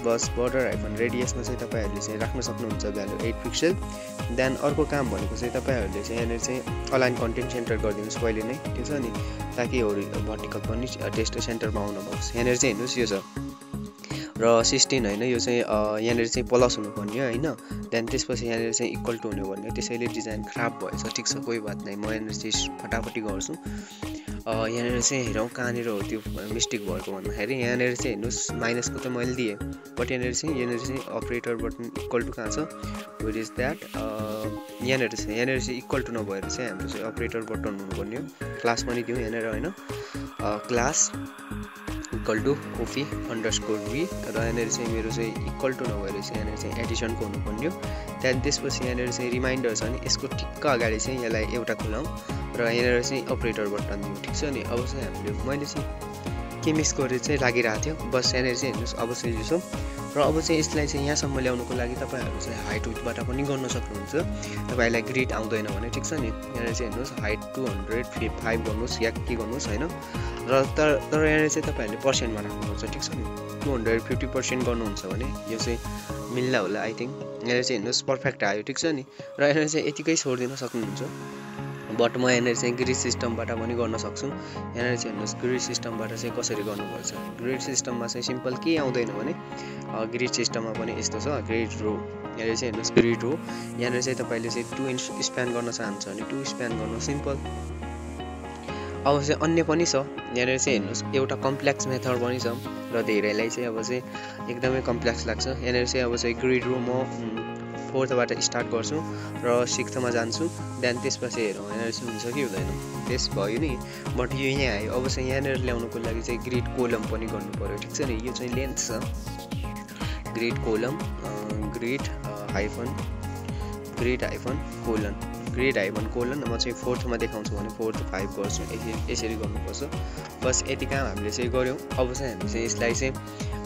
Speaker 1: बस बर्डर हाइफन रेडियसमा चाहिँ तपाईँहरूले चाहिँ राख्न सक्नुहुन्छ भ्यालु 8 पिक्सल देन अर्को काम भनेको चाहिँ तपाईँहरूले चाहिँ यहाँनिर चाहिँ अलाइन कन्टेन्ट सेन्टर गरिदिनुहोस् पहिले नै ठिक छ नि ताकि भर्टिकल पनि टेस्ट सेन्टरमा आउन पाओस् यहाँनिर चाहिँ हेर्नुहोस् यो छ र 16 होइन यो चाहिँ यहाँनिर चाहिँ प्लस हुनुपर्ने होइन देन त्यसपछि यहाँनिर चाहिँ इक्वल टु हुनुपर्ने त्यसैले डिजाइन खराब भएछ ठिक छ कोही बात नै म यहाँनिर चाहिँ फटाफटी गर्छु यहाँनिर चाहिँ हेरौँ कहाँनिर हो त्यो मिस्टेक भएको भन्दाखेरि यहाँनिर चाहिँ हेर्नुहोस् माइनसको त मैले दिएँ बट यहाँनिर चाहिँ अपरेटर बटन इक्वल टु कहाँ छ वेयर इज द्याट यहाँनिर चाहिँ इक्वल टु नभएर चाहिँ हाम्रो चाहिँ अपरेटर बटन हुनुपर्ने हो क्लास पनि दिउँ यहाँनिर होइन class equal to coffee underscore v र यहाँनिर चाहिँ मेरो चाहिँ इक्वल टु नभएर चाहिँ यहाँनिर चाहिँ एडिसनको हुनुपर्ने हो त्यहाँदेखि त्यसपछि यहाँनिर चाहिँ रिमाइन्डर छ नि यसको ठिक्क अगाडि चाहिँ यसलाई एउटा खुलाउँ र यहाँनिर चाहिँ अपरेटर बटन दिउँ ठिक छ नि अब चाहिँ हामीले मैले चाहिँ के मिस गरेर चाहिँ लागिरहेको थियो बस यहाँनिर चाहिँ हेर्नुहोस् अब चाहिँ यो छ र अब चाहिँ यसलाई चाहिँ यहाँसम्म ल्याउनुको लागि तपाईँहरू चाहिँ हाइट विथबाट पनि गर्न सक्नुहुन्छ तपाईँलाई ग्रिड आउँदैन भने ठिक छ नि यहाँनिर चाहिँ हेर्नुहोस् हाइट 205 गर्नुहोस् या के गर्नुहोस् होइन र तर यहाँनिर चाहिँ तपाईँहरूले पर्सेन्टमा राख्नुपर्छ ठिक छ नि 250% गर्नुहुन्छ भने यो चाहिँ मिल्ला होला आई थिङ्क यहाँनिर चाहिँ हेर्नुहोस् पर्फेक्ट आयो ठिक छ नि र यहाँनिर चाहिँ यतिकै छोडिदिन सक्नुहुन्छ बट म यहाँनिर चाहिँ ग्रिड सिस्टमबाट पनि गर्न सक्छु। यहाँनिर चाहिँ हेर्नुहोस् ग्रिड सिस्टमबाट चाहिँ कसरी गर्नुपर्छ। ग्रिड सिस्टममा चाहिँ सिम्पल के आउँदैन भने ग्रिड सिस्टममा पनि यस्तो छ ग्रिड रो। यहाँनिर चाहिँ हेर्नुहोस् ग्रिड रो। यहाँनिर चाहिँ तपाईँले चाहिँ 2 इन्च स्प्यान गर्न चाहन्छ भने 2 स्प्यान गर्नु सिम्पल। अब चाहिँ अन्य पनि छ। यहाँनिर चाहिँ हेर्नुहोस् एउटा कम्प्लेक्स मेथड पनि छ र धेरैलाई चाहिँ अब चाहिँ एकदमै कम्प्लेक्स लाग्छ। यहाँनिर चाहिँ अब चाहिँ ग्रिड रो म 4th स्टार्ट गर्छु र 6th जान्छु। देन त्यसपछि हेरौँ यहाँनिर चाहिँ हुन्छ कि हुँदैन। त्यस भयो नि, बट यो यहाँ आयो। अब चाहिँ यहाँनिर ल्याउनुको लागि चाहिँ ग्रिड कोलम पनि गर्नु पर्यो, ठिक छ नि। यो चाहिँ लेन्थ छ grid column grid hyphen colon grid hyphen colon. म चाहिँ 4th देखाउँछु भने 4th 5 गर्छु। यसरी गर्नुपर्छ। बस यति काम हामीले चाहिँ गऱ्यौँ। अब चाहिँ हामी चाहिँ यसलाई चाहिँ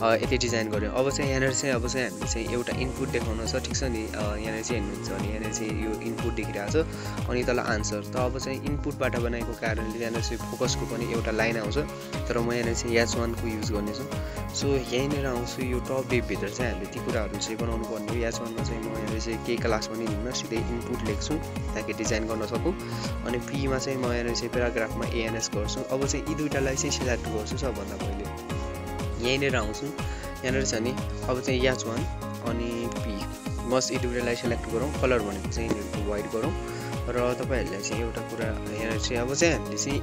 Speaker 1: यति डिजाइन गऱ्यौँ। अब चाहिँ यहाँनिर चाहिँ अब चाहिँ हामीले चाहिँ एउटा इनपुट देखाउन छ, ठिक छ नि। यहाँनिर चाहिँ हेर्नुहुन्छ भने यहाँनिर चाहिँ यो इनपुट देखिरहेको छ अनि तल आन्सर। त अब चाहिँ इनपुटबाट बनाएको कारणले यहाँनिर चाहिँ फोकसको पनि एउटा लाइन आउँछ, तर म यहाँनिर चाहिँ H1 को युज गर्नेछु। सो यहीँनिर आउँछु। यो टप डिपभित्र चाहिँ हामीले ती कुराहरू चाहिँ बनाउनु पर्ने हो। H1 मा चाहिँ म यहाँनिर चाहिँ केही क्लास पनि दिन्न, सिधै इनपुट लेख्छु ताकि डिजाइन गर्न सकौँ। अनि पीमा चाहिँ म यहाँनिर चाहिँ प्याराग्राफमा ANS गर्छु। अब चाहिँ यी दुईटालाई चाहिँ सिलेक्ट गर्छु सबभन्दा पहिले। यहीँनिर आउँछु। यहाँनिर छ नि अब चाहिँ H1 अनि पी, बस यी दुईटालाई सिलेक्ट गरौँ। कलर भनेको चाहिँ यिनीहरूको वाइट गरौँ। र तपाईँहरूलाई चाहिँ एउटा कुरा यहाँनिर चाहिँ अब चाहिँ हामीले चाहिँ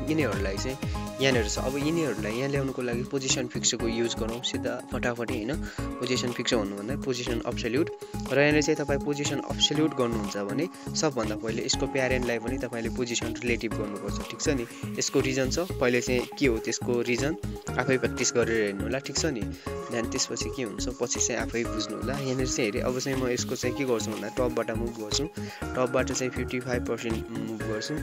Speaker 1: यिनीहरूलाई चाहिँ यहाँनिर छ। अब यिनीहरूलाई यहाँ ल्याउनुको लागि पोजिसन फिक्सको युज गरौँ सिधा फटाफटी, होइन। पोजिसन फिक्स भन्नुभन्दा पोजिसन अब्सोल्युट। र यहाँनिर चाहिँ तपाईँ पोजिसन अब्सोल्युट गर्नुहुन्छ भने सबभन्दा पहिले यसको प्यारेन्टलाई पनि तपाईँले पोजिसन रिलेटिभ गर्नुपर्छ, ठिक छ नि। यसको रिजन छ, पहिले चाहिँ के हो त्यसको रिजन आफै प्र्याक्टिस गरेर हेर्नु होला, ठिक छ नि। देन त्यसपछि के हुन्छ पछि चाहिँ आफै बुझ्नु होला। यहाँनिर चाहिँ हेरेँ। अब चाहिँ म यसको चाहिँ के गर्छु भन्दा टपबाट मुभ गर्छु। टपबाट चाहिँ 55% मुभ गर्छु।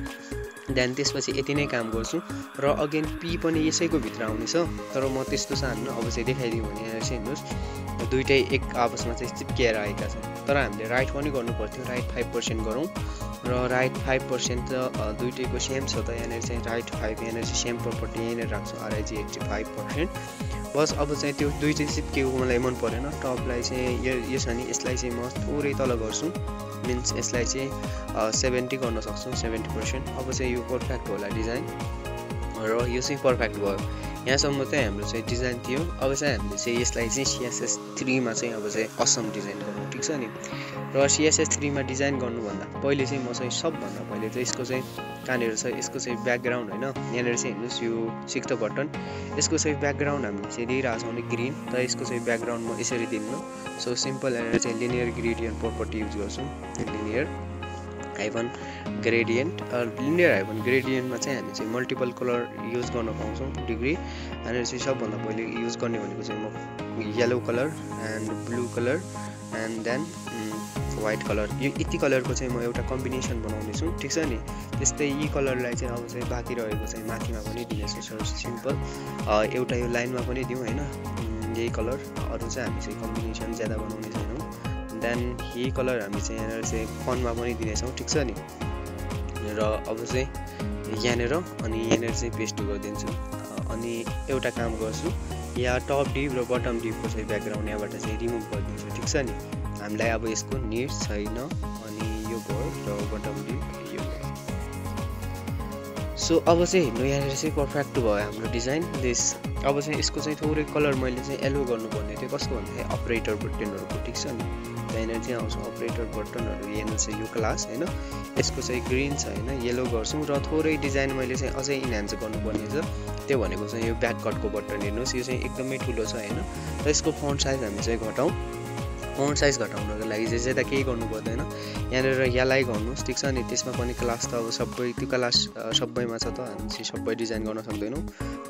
Speaker 1: देन त्यसपछि यति नै काम गर्छु। र अगेन पी पनि यसैको भित्र आउनेछ, तर म त्यस्तो चाहन्न। अब चाहिँ देखाइदिउँ भने यहाँनिर चाहिँ हेर्नुहोस् दुइटै एक आपसमा चाहिँ चिप्किएर आएका छन्, तर हामीले राइट पनि गर्नु पर्थ्यो। राइट 5% गरौँ र राइट 5% त दुइटैको सेम छ। त यहाँनिर चाहिँ राइट 5 यहाँनिर चाहिँ सेम प्रपर्टी यहाँनिर राख्छु RIG 85%। बस अब चाहिँ त्यो दुइटै चिप्केको मलाई मन परेन। टपलाई चाहिँ यो छ नि, यसलाई चाहिँ म थोरै तल गर्छु, मिन्स यसलाई चाहिँ 70 गर्न सक्छु, 70%। अब चाहिँ यो पर्फेक्ट होला डिजाइन र यो चाहिँ पर्फेक्ट भयो। यहाँसम्म चाहिँ हाम्रो चाहिँ डिजाइन थियो। अब चाहिँ हामीले चाहिँ यसलाई चाहिँ CSS3 मा चाहिँ अब चाहिँ असम डिजाइन गरौँ, ठिक छ नि। र CSS3 मा डिजाइन गर्नुभन्दा पहिले चाहिँ म चाहिँ सबभन्दा पहिले चाहिँ यसको चाहिँ कहाँनिर छ यसको चाहिँ ब्याकग्राउन्ड, होइन। यहाँनिर चाहिँ हेर्नुहोस् यो 6th बटन। यसको चाहिँ ब्याकग्राउन्ड हामीले चाहिँ दिइरहेको छौँ भने ग्रिन, तर यसको चाहिँ ब्याकग्राउन्ड म यसरी दिन्छु। सो सिम्पल यहाँनिर चाहिँ लिनियर ग्रेडियन्ट प्रपर्टी युज गर्छु। Linear hyphen gradient. Linear hyphen ग्रेडियन्टमा चाहिँ हामी चाहिँ मल्टिपल कलर युज गर्न पाउँछौँ डिग्री। यहाँनिर चाहिँ सबभन्दा पहिले युज गर्ने भनेको चाहिँ म yellow colour and blue colour and then white colour. यो यति कलरको चाहिँ म एउटा कम्बिनेसन बनाउनेछु, ठिक छ नि। त्यस्तै यी कलरलाई चाहिँ अब चाहिँ बाँकी रहेको चाहिँ माथिमा पनि दिनेछु। सर सिम्पल एउटा यो लाइनमा पनि दिउँ, होइन। यही कलर, अरू चाहिँ हामी चाहिँ कम्बिनेसन ज्यादा बनाउने छैनौँ। देन यही कलर हामी चाहिँ यहाँनिर चाहिँ फनमा पनि दिनेछौँ, ठिक छ नि। र अब चाहिँ यहाँनिर अनि यहाँनिर चाहिँ पेस्ट गरिदिन्छु। अनि एउटा काम गर्छु, यहाँ टप डिप र बटम डिपको चाहिँ ब्याकग्राउन्ड यहाँबाट चाहिँ रिमुभ गरिदिन्छु, ठिक छ नि। हामीलाई अब यसको निड छैन। अनि यो भयो र बटम डिप यो भयो। सो अब चाहिँ हेर्नु यहाँनिर चाहिँ पर्फेक्ट भयो हाम्रो डिजाइन दिस। अब चाहिँ यसको चाहिँ थोरै कलर मैले चाहिँ येलो गर्नुपर्ने थियो। कसको भन्दाखेरि अपरेटर बटनहरूको, ठिक छ नि। यहाँनिर चाहिँ आउँछ अपरेटर बटनहरू। यहाँनिर चाहिँ यो क्लास, होइन। यसको चाहिँ ग्रिन छ, होइन, येलो गर्छौँ। र थोरै डिजाइन मैले चाहिँ अझै इन्हान्स गर्नुपर्ने छ। त्यो भनेको चाहिँ यो ब्याककटको बटन हेर्नुहोस्, यो चाहिँ एकदमै ठुलो छ, होइन। र यसको फन्ट साइज हामी चाहिँ घटाउँ। फन्ट साइज घटाउनको लागि चाहिँ ज्यादा केही गर्नु पर्दैन। यहाँनिर यसलाई गर्नुहोस्, ठिक छ नि। त्यसमा पनि क्लास त अब सबै त्यो क्लास सबैमा छ, त हामी चाहिँ सबै डिजाइन गर्न सक्दैनौँ।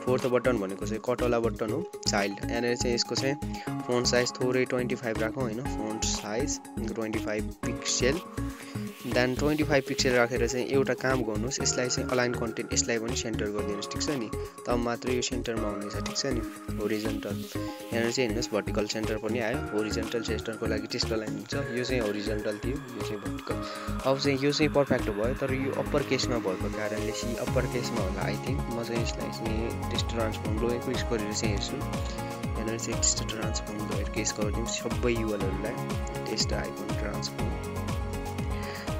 Speaker 1: 4th बटन भनेको चाहिँ कटवाला बटन हो, चाइल्ड। यहाँनिर चाहिँ यसको चाहिँ फन्ट साइज थोरै 25 राखौँ, होइन। Font size 25 pixel. Then 25 pixel राखेर चाहिँ एउटा काम गर्नुहोस्, यसलाई चाहिँ अलाइन कन्टेन्ट यसलाई पनि सेन्टर गरिदिनुहोस्, ठिक छ नि। तब मात्र यो सेन्टरमा हुनेछ, ठिक छ नि। होरिजन्टल यहाँनिर चाहिँ हेर्नुहोस् भर्टिकल सेन्टर पनि आयो। होरिजन्टल सेन्टरको लागि त्यस्तो लाइन हुन्छ। यो चाहिँ होरिजन्टल थियो, यो चाहिँ भर्टिकल। अब चाहिँ यो चाहिँ पर्फेक्ट भयो, तर यो अप्पर केसमा भएको कारणले चाहिँ अप्पर केसमा होला आई थिङ्क। म चाहिँ यसलाई चाहिँ टेस्ट ट्रान्सफर्म लो इक्वेस गरेर चाहिँ हेर्छु। यहाँनिर चाहिँ टेस्ट ट्रान्सफर्म लो केस गरिदिउँ सबै युएलहरूलाई। टेस्ट हाइफन ट्रान्सफर्म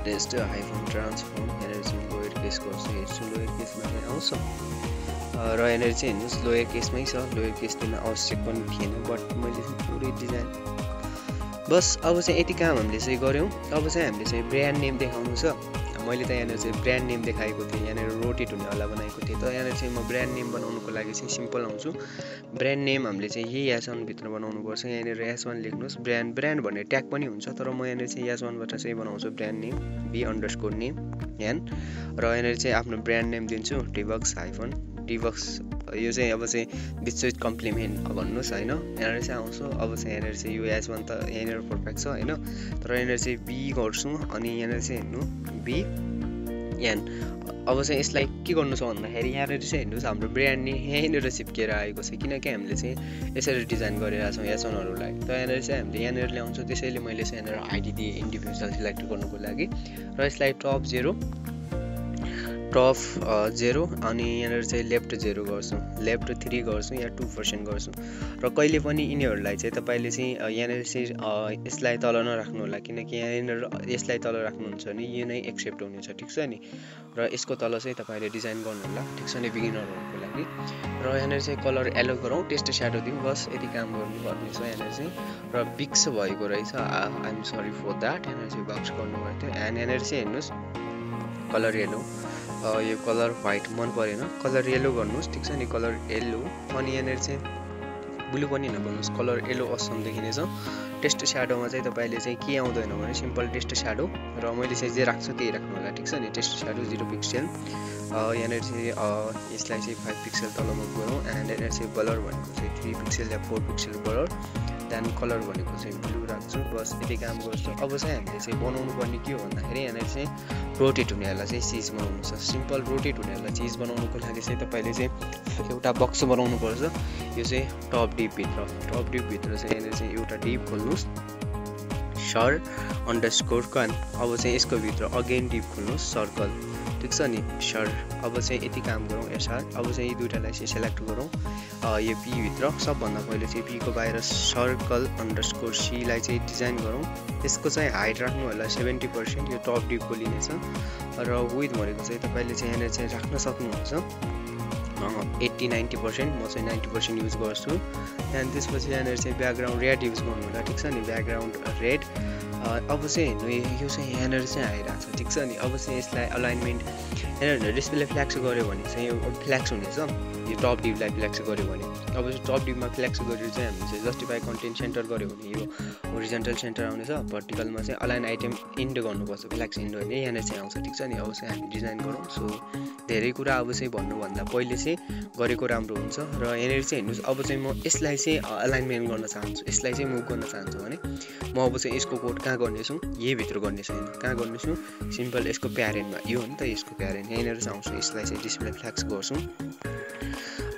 Speaker 1: यहाँनिर चाहिँ केस गर्छु, हेर्छु लोयर केसमा चाहिँ आउँछ र यहाँनिर चाहिँ हेर्नुहोस् लोयर केसमै छ, लोयर केस दिन आवश्यक पनि थिएन बट मैले पुरै डिजाइन बस। अब चाहिँ यति काम हामीले चाहिँ गऱ्यौँ। अब चाहिँ हामीले चाहिँ ब्रान्ड नेम देखाउनु छ। मैले त यहाँनिर चाहिँ ब्रान्ड नेम देखाएको थिएँ, यहाँनिर रोटेट हुनेवाला बनाएको थिएँ। तर यहाँनिर चाहिँ म ब्रान्ड नेम बनाउनुको लागि चाहिँ सिम्पल आउँछु। ब्रान्ड नेम हामीले चाहिँ यही S1 भित्र बनाउनुपर्छ। यहाँनिर S1 लेख्नुहोस्। ब्रान्ड भन्ने ट्याग पनि हुन्छ, तर म यहाँनिर चाहिँ S1 बाट चाहिँ बनाउँछु ब्रान्ड नेम B_name एन र यहाँनिर चाहिँ आफ्नो ब्रान्ड नेम दिन्छु डिभक्स यो चाहिँ अब चाहिँ विथ कम्प्लिमेन्ट भन्नुहोस् होइन, यहाँनिर चाहिँ आउँछ। अब चाहिँ यहाँनिर चाहिँ यो S1 त यहाँनिर पर्फेक्ट छ होइन, तर यहाँनिर चाहिँ B गर्छु अनि यहाँनिर चाहिँ हेर्नु BN। अब चाहिँ यसलाई के गर्नु छ भन्दाखेरि यहाँनिर चाहिँ हेर्नुहोस् हाम्रो ब्रान्ड नेम यहीँनिर चिप्केर आएको छ, किनकि हामीले चाहिँ यसरी डिजाइन गरिरहेको छौँ S1हरूलाई। त यहाँनिर चाहिँ हामीले यहाँनिर ल्याउँछौँ, त्यसैले मैले चाहिँ यहाँनिर आइडी दिएँ इन्डिभिजुअल सिलेक्ट गर्नुको लागि र यसलाई टप 0 अनि यहाँनिर चाहिँ लेफ्ट 0 गर्छु, लेफ्ट 3 गर्छु या 2% गर्छु। र कहिले पनि यिनीहरूलाई चाहिँ तपाईँले चाहिँ यहाँनिर चाहिँ यसलाई तल नराख्नु होला, किनकि यहाँनिर यसलाई तल राख्नुहुन्छ भने यो नै एक्सेप्ट हुनेछ, ठिक छ नि। र यसको तल चाहिँ तपाईँले डिजाइन गर्नु होला, ठिक छ नि, बिगिनरहरूको लागि। र यहाँनिर चाहिँ कलर येलो गरौँ, टेस्ट स्याडो दिउँ, बस यति काम गर्नुपर्ने छ यहाँनिर चाहिँ। र बिक्स भएको रहेछ, आइएम सरी फर द्याट, यहाँनिर चाहिँ बक्स गर्नुभएको थियो। एन्ड यहाँनिर चाहिँ हेर्नुहोस् कलर येलो, यो कलर व्हाइट मन परेन, कलर येलो गर्नुहोस्, ठिक छ नि, कलर येलो। अनि यहाँनिर चाहिँ ब्लू पनि नगर्नुहोस्, कलर येलो असम देखिनेछ। टेस्ट स्याडोमा चाहिँ तपाईँले चाहिँ के आउँदैन भने सिम्पल टेस्ट स्याडो, र मैले चाहिँ जे राख्छु त्यही राख्नु होला, ठिक छ नि। टेस्ट स्याडो 0 पिक्सल, यहाँनिर चाहिँ यसलाई चाहिँ 5 पिक्सल तल मुभ गरौँ। एन्ड यहाँनिर चाहिँ कलर भनेको चाहिँ 3 पिक्सल या 4 पिक्सल कलर, देन कलर भनेको चाहिँ ब्लू राख्छु, बस यति काम गर्छु। अब चाहिँ हामीले चाहिँ बनाउनु पर्ने के हो भन्दाखेरि यहाँनिर चाहिँ रोटेट हुनेहरूलाई चाहिँ चिज बनाउनु छ। सिम्पल रोटेट हुनेहरूलाई चिज बनाउनुको लागि चाहिँ तपाईँले चाहिँ एउटा बक्स बनाउनु पर्छ। यो चाहिँ टप डिपभित्र चाहिँ यहाँनिर चाहिँ एउटा डिप खोल्नुहोस्, SIR_CON। अब चाहिँ यसको भित्र अगेन डिप खोल्नुहोस्, सर्कल, ठिक छ नि, SIR। अब चाहिँ यति काम गरौँ SR। अब चाहिँ यी दुइटालाई चाहिँ सेलेक्ट गरौँ, यो P भित्र सबभन्दा पहिले चाहिँ P को बाहिर circle_C लाई चाहिँ डिजाइन गरौँ। त्यसको चाहिँ हाइट राख्नु होला 70%, यो टप डिपको लिनेछ। र विथ भनेको चाहिँ तपाईँले चाहिँ यहाँनिर चाहिँ राख्न सक्नुहुन्छ 80-90%, म चाहिँ 90% युज गर्छु। त्यहाँदेखि त्यसपछि यहाँनिर चाहिँ ब्याकग्राउन्ड रेड युज गर्नु होला, ठिक छ नि, ब्याकग्राउन्ड रेड। अब चाहिँ हेर्नु यो चाहिँ यहाँनिर चाहिँ आइरहेको छ, ठिक छ नि। अब चाहिँ यसलाई अलाइनमेन्ट यहाँनिर डिस्प्ले फ्ल्याक्स गऱ्यो भने चाहिँ यो फ्ल्याक्स हुनेछ, यो टप डिपलाई फ्ल्याक्स गऱ्यो भने। अब चाहिँ टप डिपमा फ्ल्याक्स गरेर चाहिँ हामीले चाहिँ जस्टिफाई कन्टेन्ट सेन्टर गऱ्यो भने यो होरिजन्टल सेन्टर आउनेछ, भर्टिकलमा चाहिँ अलाइन आइटेम इन्ड गर्नुपर्छ, फ्ल्याक्स इन्ड भने यहाँनिर चाहिँ आउँछ, ठिक छ नि। अब चाहिँ हामी डिजाइन गरौँ। सो धेरै कुरा अब चाहिँ भन्नुभन्दा पहिले चाहिँ गरेको राम्रो हुन्छ। र यहाँनिर चाहिँ हेर्नुहोस्, अब चाहिँ म यसलाई चाहिँ अलाइनमेन्ट गर्न चाहन्छु, यसलाई चाहिँ मुभ गर्न चाहन्छु भने म अब चाहिँ यसको कोड कहाँ गर्नेछु, यही भित्र गर्ने छैन, कहाँ गर्नेछु, सिम्पल यसको प्यारेन्टमा, यो हो नि त यसको प्यारेन्ट, यहाँनिर चाहिँ आउँछु। यसलाई चाहिँ डिस्प्ले फ्ल्याक्स गर्छु।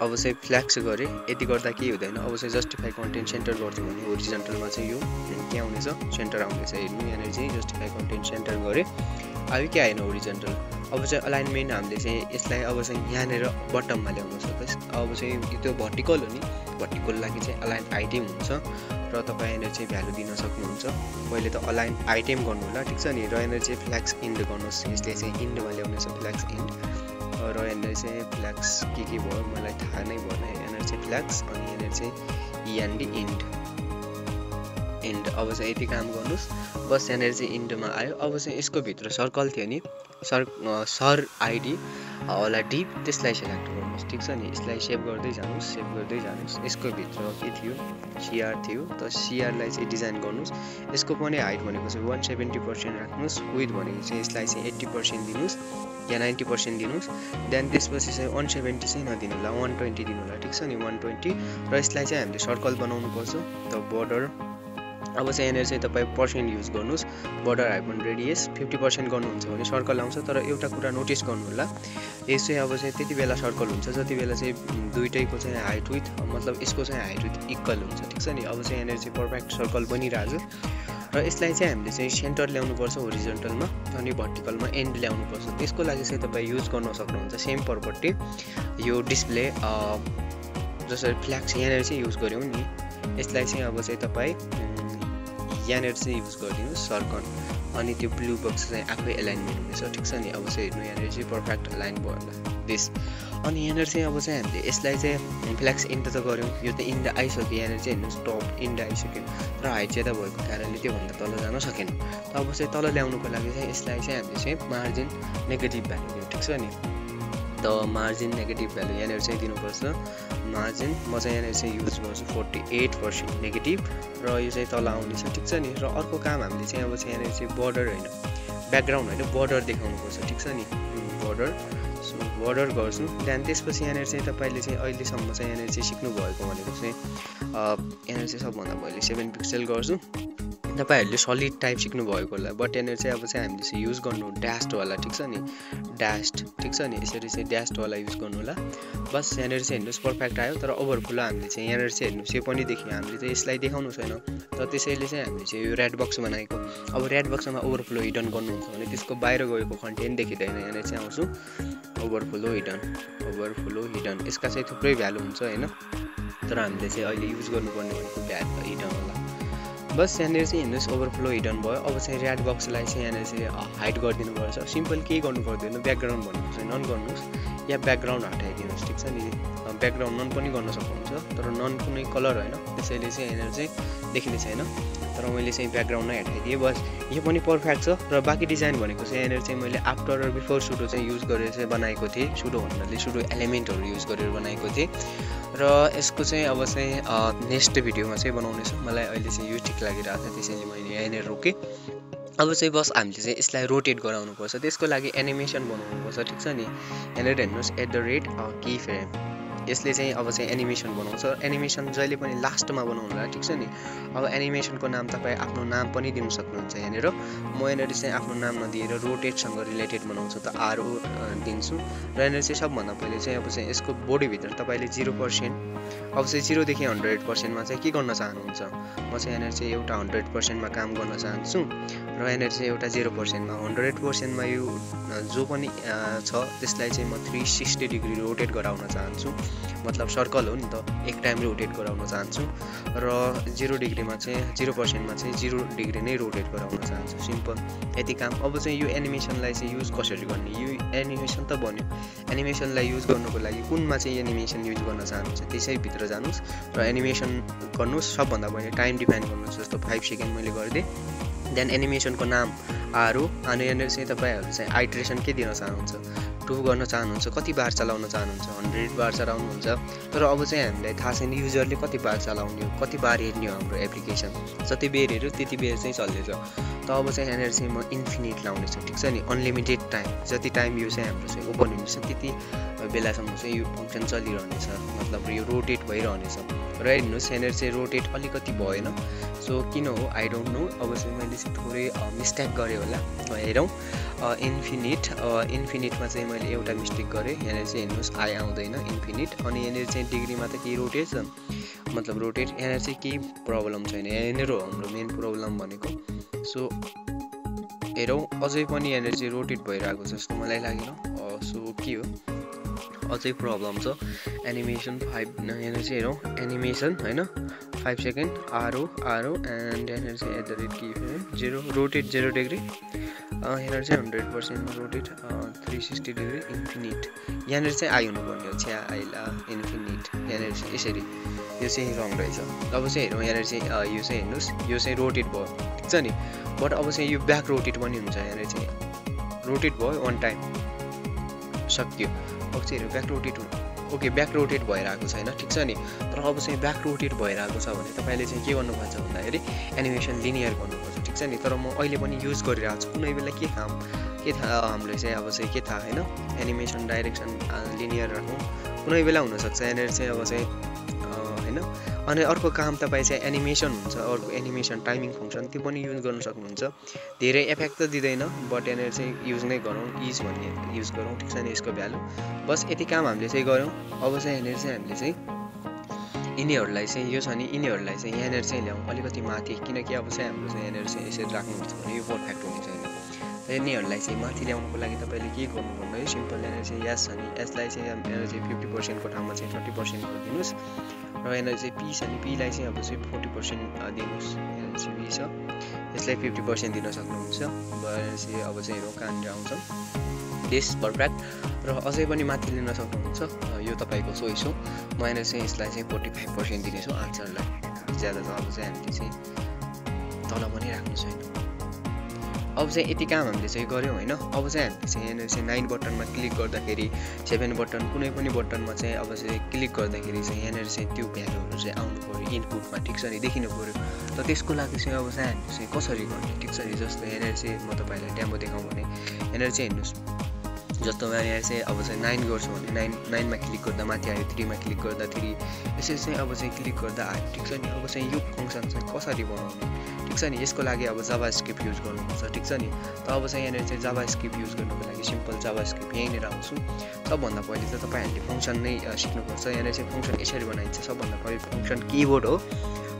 Speaker 1: अब चाहिँ फ्ल्याक्स गरेँ, यति गर्दा केही हुँदैन। अब चाहिँ जस्टिफाई कन्टेन्ट सेन्टर गर्छु भने होरिजन्टलमा चाहिँ यो के आउनेछ, सेन्टर आउनेछ। हेर्नु यहाँनिर चाहिँ जस्टिफाई कन्टेन्ट सेन्टर गरेँ, आयो के आएन होरिजन्टल। अब चाहिँ अलाइनमेन्ट हामीले चाहिँ यसलाई अब चाहिँ यहाँनिर बटममा ल्याउनु छ। अब चाहिँ त्यो भर्टिकल हो नि, भर्टिकल लागि चाहिँ अलाइन आइटेम हुन्छ र तपाईँ यहाँनिर चाहिँ भ्यालु दिन सक्नुहुन्छ। पहिले त अलाइन आइटेम गर्नु होला, ठिक छ नि। र यहाँनिर चाहिँ फ्ल्याक्स इन्ड गर्नुहोस्, यसले चाहिँ इन्डमा ल्याउनेछ, फ्ल्याक्स इन्ड। र यहाँनिर चाहिँ फ्ल्याक्स के भयो मलाई थाहा नै भएन। यहाँनिर चाहिँ फ्ल्याक्स अनि यहाँनिर चाहिँ END इन्ड। अब चाहिँ यति काम गर्नुहोस्, बस यहाँनिर चाहिँ इन्डमा आयो। अब चाहिँ यसको भित्र सर्कल थियो नि, सर आइडी होला डिप, त्यसलाई सेलेक्ट गर्नुहोस्, ठिक छ नि। यसलाई सेभ गर्दै जानुहोस्, यसको भित्र के थियो, CR थियो, त CR लाई चाहिँ डिजाइन गर्नुहोस्। यसको पनि हाइट भनेको चाहिँ 170% राख्नुहोस्, विथ भनेको चाहिँ यसलाई चाहिँ 80% दिनुहोस् या 90% दिनुहोस्। देन त्यसपछि चाहिँ 170 चाहिँ नदिनु होला, 120 दिनु होला, ठिक छ नि, 120। र यसलाई चाहिँ हामीले सर्कल बनाउनु पर्छ, त बोर्डर। अब चाहिँ यहाँनिर चाहिँ तपाईँ पर्सेन्ट युज गर्नुहोस्, बोर्डर हाइफन रेडियस 50% गर्नुहुन्छ भने सर्कल आउँछ। तर एउटा कुरा नोटिस गर्नु होला, यो चाहिँ अब चाहिँ त्यति बेला सर्कल हुन्छ जति बेला चाहिँ दुइटैको चाहिँ हाइट विथ, मतलब यसको चाहिँ हाइट विथ इक्वल हुन्छ, ठिक छ नि। अब चाहिँ यहाँनिर चाहिँ पर्फेक्ट सर्कल बनिरहेको छ। र यसलाई चाहिँ हामीले चाहिँ सेन्टर ल्याउनुपर्छ होरिजन्टलमा, अनि भर्टिकलमा एन्ड ल्याउनुपर्छ। त्यसको लागि चाहिँ तपाईँ युज गर्न सक्नुहुन्छ सेम पर्पट्टि यो डिस्प्ले, जसरी फ्ल्याक्स यहाँनिर चाहिँ युज गऱ्यौँ नि, यसलाई चाहिँ अब चाहिँ तपाईँ यहाँनिर चाहिँ युज गरिदिनुहोस् सर्कल। अनि त्यो ब्लू बक्स चाहिँ आफै एलाइनमेन्ट हुनेछ ठिक छ नि। अब चाहिँ हेर्नु यहाँनिर चाहिँ पर्फेक्ट अलाइन भयो होला दिस। अनि यहाँनिर चाहिँ अब चाहिँ हामीले यसलाई चाहिँ फ्ल्याक्स इन्ड त गऱ्यौँ, यो त इन्ड आइसक्यो। यहाँनिर चाहिँ हेर्नुहोस् टप इन्ड आइसक्यो र हाइट ज्यादा भएको कारणले त्योभन्दा तल जान सकेन। अब चाहिँ तल ल्याउनुको लागि चाहिँ यसलाई चाहिँ हामीले चाहिँ मार्जिन नेगेटिभ भ्यालु दियौँ ठिक छ नि। त मार्जिन नेगेटिभ भ्यालु यहाँनिर चाहिँ दिनुपर्छ मार्जिन। म चाहिँ यहाँनिर चाहिँ युज गर्छु 48% नेगेटिभ र यो चाहिँ तल आउनेछ ठिक छ नि। र अर्को काम हामीले चाहिँ अब चाहिँ यहाँनिर चाहिँ border होइन ब्याकग्राउन्ड होइन border देखाउनुपर्छ ठिक छ नि। border सो border गर्छु। त्यहाँदेखि त्यसपछि यहाँनिर चाहिँ तपाईँले चाहिँ अहिलेसम्म चाहिँ यहाँनिर चाहिँ सिक्नुभएको भनेको चाहिँ यहाँनिर चाहिँ सबभन्दा पहिले 7 पिक्सल गर्छु। तपाईहरूले सलिड टाइप सिक्नुभएको होला, बट यहाँनिर चाहिँ अब चाहिँ हामीले चाहिँ युज गर्नु ड्यास्डवाला ठिक छ नि। ड्यास्ड ठिक छ नि, यसरी चाहिँ ड्यास्डवाला युज गर्नु होला। बस यहाँनिर चाहिँ हेर्नुहोस् पर्फेक्ट आयो। तर ओभरफ्लो हामीले चाहिँ यहाँनिर चाहिँ हेर्नुहोस् यो पनि देखियो, हामीले चाहिँ यसलाई देखाउनु छैन। तर त्यसैले चाहिँ हामीले चाहिँ यो रेड बक्स बनाएको। अब रेड बक्समा ओभरफ्लो हिडन गर्नुहुन्छ भने त्यसको बाहिर गएको कन्टेन्ट देखिँदैन। यहाँनिर चाहिँ आउँछु ओभरफ्लो हिडन, यसका चाहिँ थुप्रै भ्यालु हुन्छ होइन। तर हामीले चाहिँ अहिले युज गर्नुपर्ने भनेको हिडन होला। बस यहाँनिर चाहिँ हेर्नुहोस् ओभरफ्लो हिडन भयो। अब चाहिँ रेड बक्सलाई चाहिँ यहाँनिर चाहिँ हाइड गरिदिनु पर्छ। सिम्पल केही गर्नु पर्दैन, ब्याकग्राउन्ड भन्नु चाहिँ नन गर्नुहोस् या ब्याकग्राउन्ड हटाइदिनुहोस् ठिक छ नि। ब्याकग्राउन्ड नन पनि गर्न सक्नुहुन्छ, तर नन कुनै कलर होइन, त्यसैले चाहिँ यहाँनिर चाहिँ देखिने छैन। तर मैले चाहिँ ब्याकग्राउन्ड नै हटाइदिएँ। बस यो पनि पर्फेक्ट छ। र बाँकी डिजाइन भनेको चाहिँ यहाँनिर चाहिँ मैले आफ्टर र बिफोर सुडो चाहिँ युज गरेर चाहिँ बनाएको थिएँ। सुडो भन्नाले सुडो एलिमेन्टहरू युज गरेर बनाएको थिएँ। र यसको चाहिँ अब चाहिँ नेक्स्ट भिडियोमा चाहिँ बनाउनेछु। मलाई अहिले चाहिँ यो ठिक लागिरहेको छ, त्यसैले मैले यहाँनिर रोकेँ। अब चाहिँ बस हामीले चाहिँ यसलाई रोटेट गराउनुपर्छ। त्यसको लागि एनिमेसन बनाउनुपर्छ ठिक छ नि। यहाँनिर हेर्नुहोस् @ की फ्रेम, यसले चाहिँ अब चाहिँ एनिमेसन बनाउँछ। एनिमेसन जहिले पनि लास्टमा बनाउनु होला ठिक छ नि। अब एनिमेसनको नाम तपाईँ आफ्नो नाम पनि दिन सक्नुहुन्छ यहाँनिर। म यहाँनिर चाहिँ आफ्नो नाम नदिएर रोटेटसँग रिलेटेड बनाउँछु त RO दिन्छु। र यहाँनिर चाहिँ सबभन्दा पहिले चाहिँ अब चाहिँ यसको बोडीभित्र तपाईँले 0%, अब चाहिँ 0 देखि 100%मा चाहिँ के गर्न चाहनुहुन्छ। म चाहिँ यहाँनिर चाहिँ एउटा 100%मा काम गर्न चाहन्छु र यहाँनिर चाहिँ एउटा 0%मा 100%मा यो जो पनि छ त्यसलाई चाहिँ म 360 डिग्री रोटेट गराउन चाहन्छु। मतलब सर्कल हो नि त, एक टाइम रोटेट गराउन चाहन्छु। र 0 डिग्रीमा चाहिँ 0%मा चाहिँ 0 डिग्री नै रोटेट गराउन चाहन्छु। सिम्पल यति काम। अब चाहिँ यो एनिमेसनलाई चाहिँ युज कसरी गर्ने, यो एनिमेसन त बन्यो। एनिमेसनलाई युज गर्नुको लागि कुनमा चाहिँ एनिमेसन युज गर्न चाहनुहुन्छ त्यसैभित्र जानुहोस् र एनिमेसन गर्नुहोस्। सबभन्दा पहिले टाइम डिफाइन गर्नुहोस्, जस्तो 5 सेकेन्ड मैले गरिदिएँ। देन एनिमेसनको नाम RO। अनि यहाँनिर चाहिँ तपाईँहरू चाहिँ आइट्रेसन के दिन चाहनुहुन्छ, 2 गर्न चाहनुहुन्छ, कति बार चलाउन चाहनुहुन्छ, 100 बार चलाउनुहुन्छ। तर अब चाहिँ हामीलाई थाहा छैन युजरले कति बार चलाउने हो, कति बार हेर्ने हो हाम्रो एप्लिकेसन। जति बेर हेऱ्यो त्यति बेर चाहिँ चल्दैछ। त अब चाहिँ यहाँनिर चाहिँ म इन्फिनिट लाउनेछु ठिक छ नि। अनलिमिटेड टाइम, जति टाइम यो चाहिँ हाम्रो चाहिँ ओपन हुनेछ त्यति बेलासम्म चाहिँ यो फङ्सन चलिरहनेछ, मतलब यो रोटेट भइरहनेछ। र हेर्नुहोस् यहाँनिर चाहिँ रोटेट अलिकति भएन। सो किन हो आई डोन्ट नो। अब चाहिँ मैले चाहिँ थोरै मिस्टेक गरेँ होला। हेरौँ इन्फिनिटमा चाहिँ मैले एउटा मिस्टेक गरेँ। यहाँनिर चाहिँ हेर्नुहोस् आई आउँदैन इन्फिनिट। अनि यहाँनिर चाहिँ डिग्रीमा त केही रोटेट छ, मतलब रोटेट। यहाँनिर चाहिँ केही प्रब्लम छैन, यहाँनिर हो हाम्रो मेन प्रब्लम भनेको। सो हेरौँ अझै पनि यहाँनिर चाहिँ रोटेट भइरहेको छ जस्तो मलाई लागेन। सो के हो अझै प्रब्लम छ। एनिमेसन 5 यहाँनिर चाहिँ हेरौँ एनिमेसन होइन 5 सेकेन्ड RO एन्ड यहाँनिर चाहिँ @ की फ्रेम 0 रोटेट 0 डिग्री। यहाँनिर चाहिँ 100%मा रोटेट 360 डिग्री इन्फिनिट। यहाँनिर चाहिँ आई हुनुपर्ने हो, छ्या आइला इन्फिनिट। यहाँनिर चाहिँ यसरी, यो चाहिँ रङ रहेछ। अब चाहिँ हेरौँ यहाँनिर चाहिँ यो चाहिँ हेर्नुहोस् यो चाहिँ रोटेट भयो ठिक छ नि। बट अब चाहिँ यो ब्याक रोटेट पनि हुन्छ। यहाँनिर चाहिँ रोटेट भयो 1 टाइम सक्यो। अब चाहिँ हेरौँ back rotate okay back rotate भइरहेको छैन ठिक छ नि। तर अब चाहिँ ब्याक रोटेट भइरहेको छ भने तपाईँले चाहिँ के गर्नुपर्छ भन्दाखेरि एनिमेसन लिनियर गर्नुपर्छ ठिक छ नि। तर म अहिले पनि युज गरिरहेको छु। कुनै बेला के थाहा हामीले चाहिँ अब चाहिँ के थाहा होइन, एनिमेसन डाइरेक्सन लिनियर राखौँ, कुनै बेला हुनसक्छ यहाँनिर चाहिँ अब चाहिँ होइन। अनि अर्को काम तपाईँ चाहिँ एनिमेसन हुन्छ, अर्को एनिमेसन टाइमिङ फङ्सन, त्यो पनि युज गर्न सक्नुहुन्छ। धेरै इफेक्ट त दिँदैन, बट यहाँनिर चाहिँ युज नै गरौँ, इज भन्ने युज गरौँ ठिक छ नि। यसको भ्यालु बस यति काम हामीले चाहिँ गऱ्यौँ। अब चाहिँ यहाँनिर चाहिँ हामीले चाहिँ यिनीहरूलाई चाहिँ यो छ नि, यिनीहरूलाई चाहिँ यहाँनिर चाहिँ ल्याउँ अलिकति माथि, किनकि अब चाहिँ हाम्रो चाहिँ यहाँनिर चाहिँ यसरी राख्नुहुन्छ भने यो पर्फेक्ट हुने छैन। यिनीहरूलाई चाहिँ माथि ल्याउनुको लागि तपाईँले के गर्नु भन्नु है सिम्पल यहाँनिर चाहिँ यस छ नि यसलाई चाहिँ यहाँनिर चाहिँ 50% को ठाउँमा चाहिँ 30% गरिदिनुहोस् र यहाँनिर चाहिँ पी छ नि पीलाई चाहिँ अब चाहिँ 40% दिनुहोस् यहाँनिर चाहिँ पी छ यसलाई 50% दिन सक्नुहुन्छ चाहिँ अब चाहिँ हेरौँ कहाँनिर आउँछ दिस परफेक्ट र अझै पनि माथि लिन सक्नुहुन्छ यो तपाईँको चोइस हो म यहाँनिर चाहिँ यसलाई चाहिँ 45% दिनेछु आन्सरलाई ज्यादा त अब चाहिँ हामीले चाहिँ तल पनि राख्नु छैन अब चाहिँ यति काम हामीले चाहिँ गऱ्यौँ होइन अब चाहिँ हामीले चाहिँ यहाँनिर चाहिँ 9 बटनमा क्लिक गर्दाखेरि 7 बटन कुनै पनि बटनमा चाहिँ अब चाहिँ क्लिक गर्दाखेरि चाहिँ यहाँनिर चाहिँ त्यो भ्यालुहरू चाहिँ आउनु पऱ्यो इनपुटमा ठिक छ नि देखिनु पऱ्यो त त्यसको लागि चाहिँ अब चाहिँ हामीले चाहिँ कसरी गर्ने ठिक छ नि जस्तो यहाँनिर चाहिँ म तपाईँलाई डेमो देखाउँ भने यहाँनिर चाहिँ हेर्नुहोस् जस्तो यहाँ चाहिँ अब चाहिँ 9 गर्छु भने 9 मा क्लिक गर्दा माथि आयो 3 मा क्लिक गर्दा 3 यसरी चाहिँ अब चाहिँ क्लिक गर्दा आयो ठिक छ नि अब चाहिँ यो फङ्सन चाहिँ कसरी बनाउने ठिक छ नि यसको लागि अब जाभास्क्रिप्ट युज गर्नुपर्छ ठिक छ नि त अब चाहिँ यहाँनिर चाहिँ जाभास्क्रिप्ट युज गर्नुको लागि सिम्पल जाभास्क्रिप्ट यहीँनिर आउँछु सबभन्दा पहिले चाहिँ तपाईँहरूले फङ्सन नै सिक्नुपर्छ यहाँनिर चाहिँ फङ्सन यसरी बनाइन्छ सबभन्दा पहिले फङ्सन किबोर्ड हो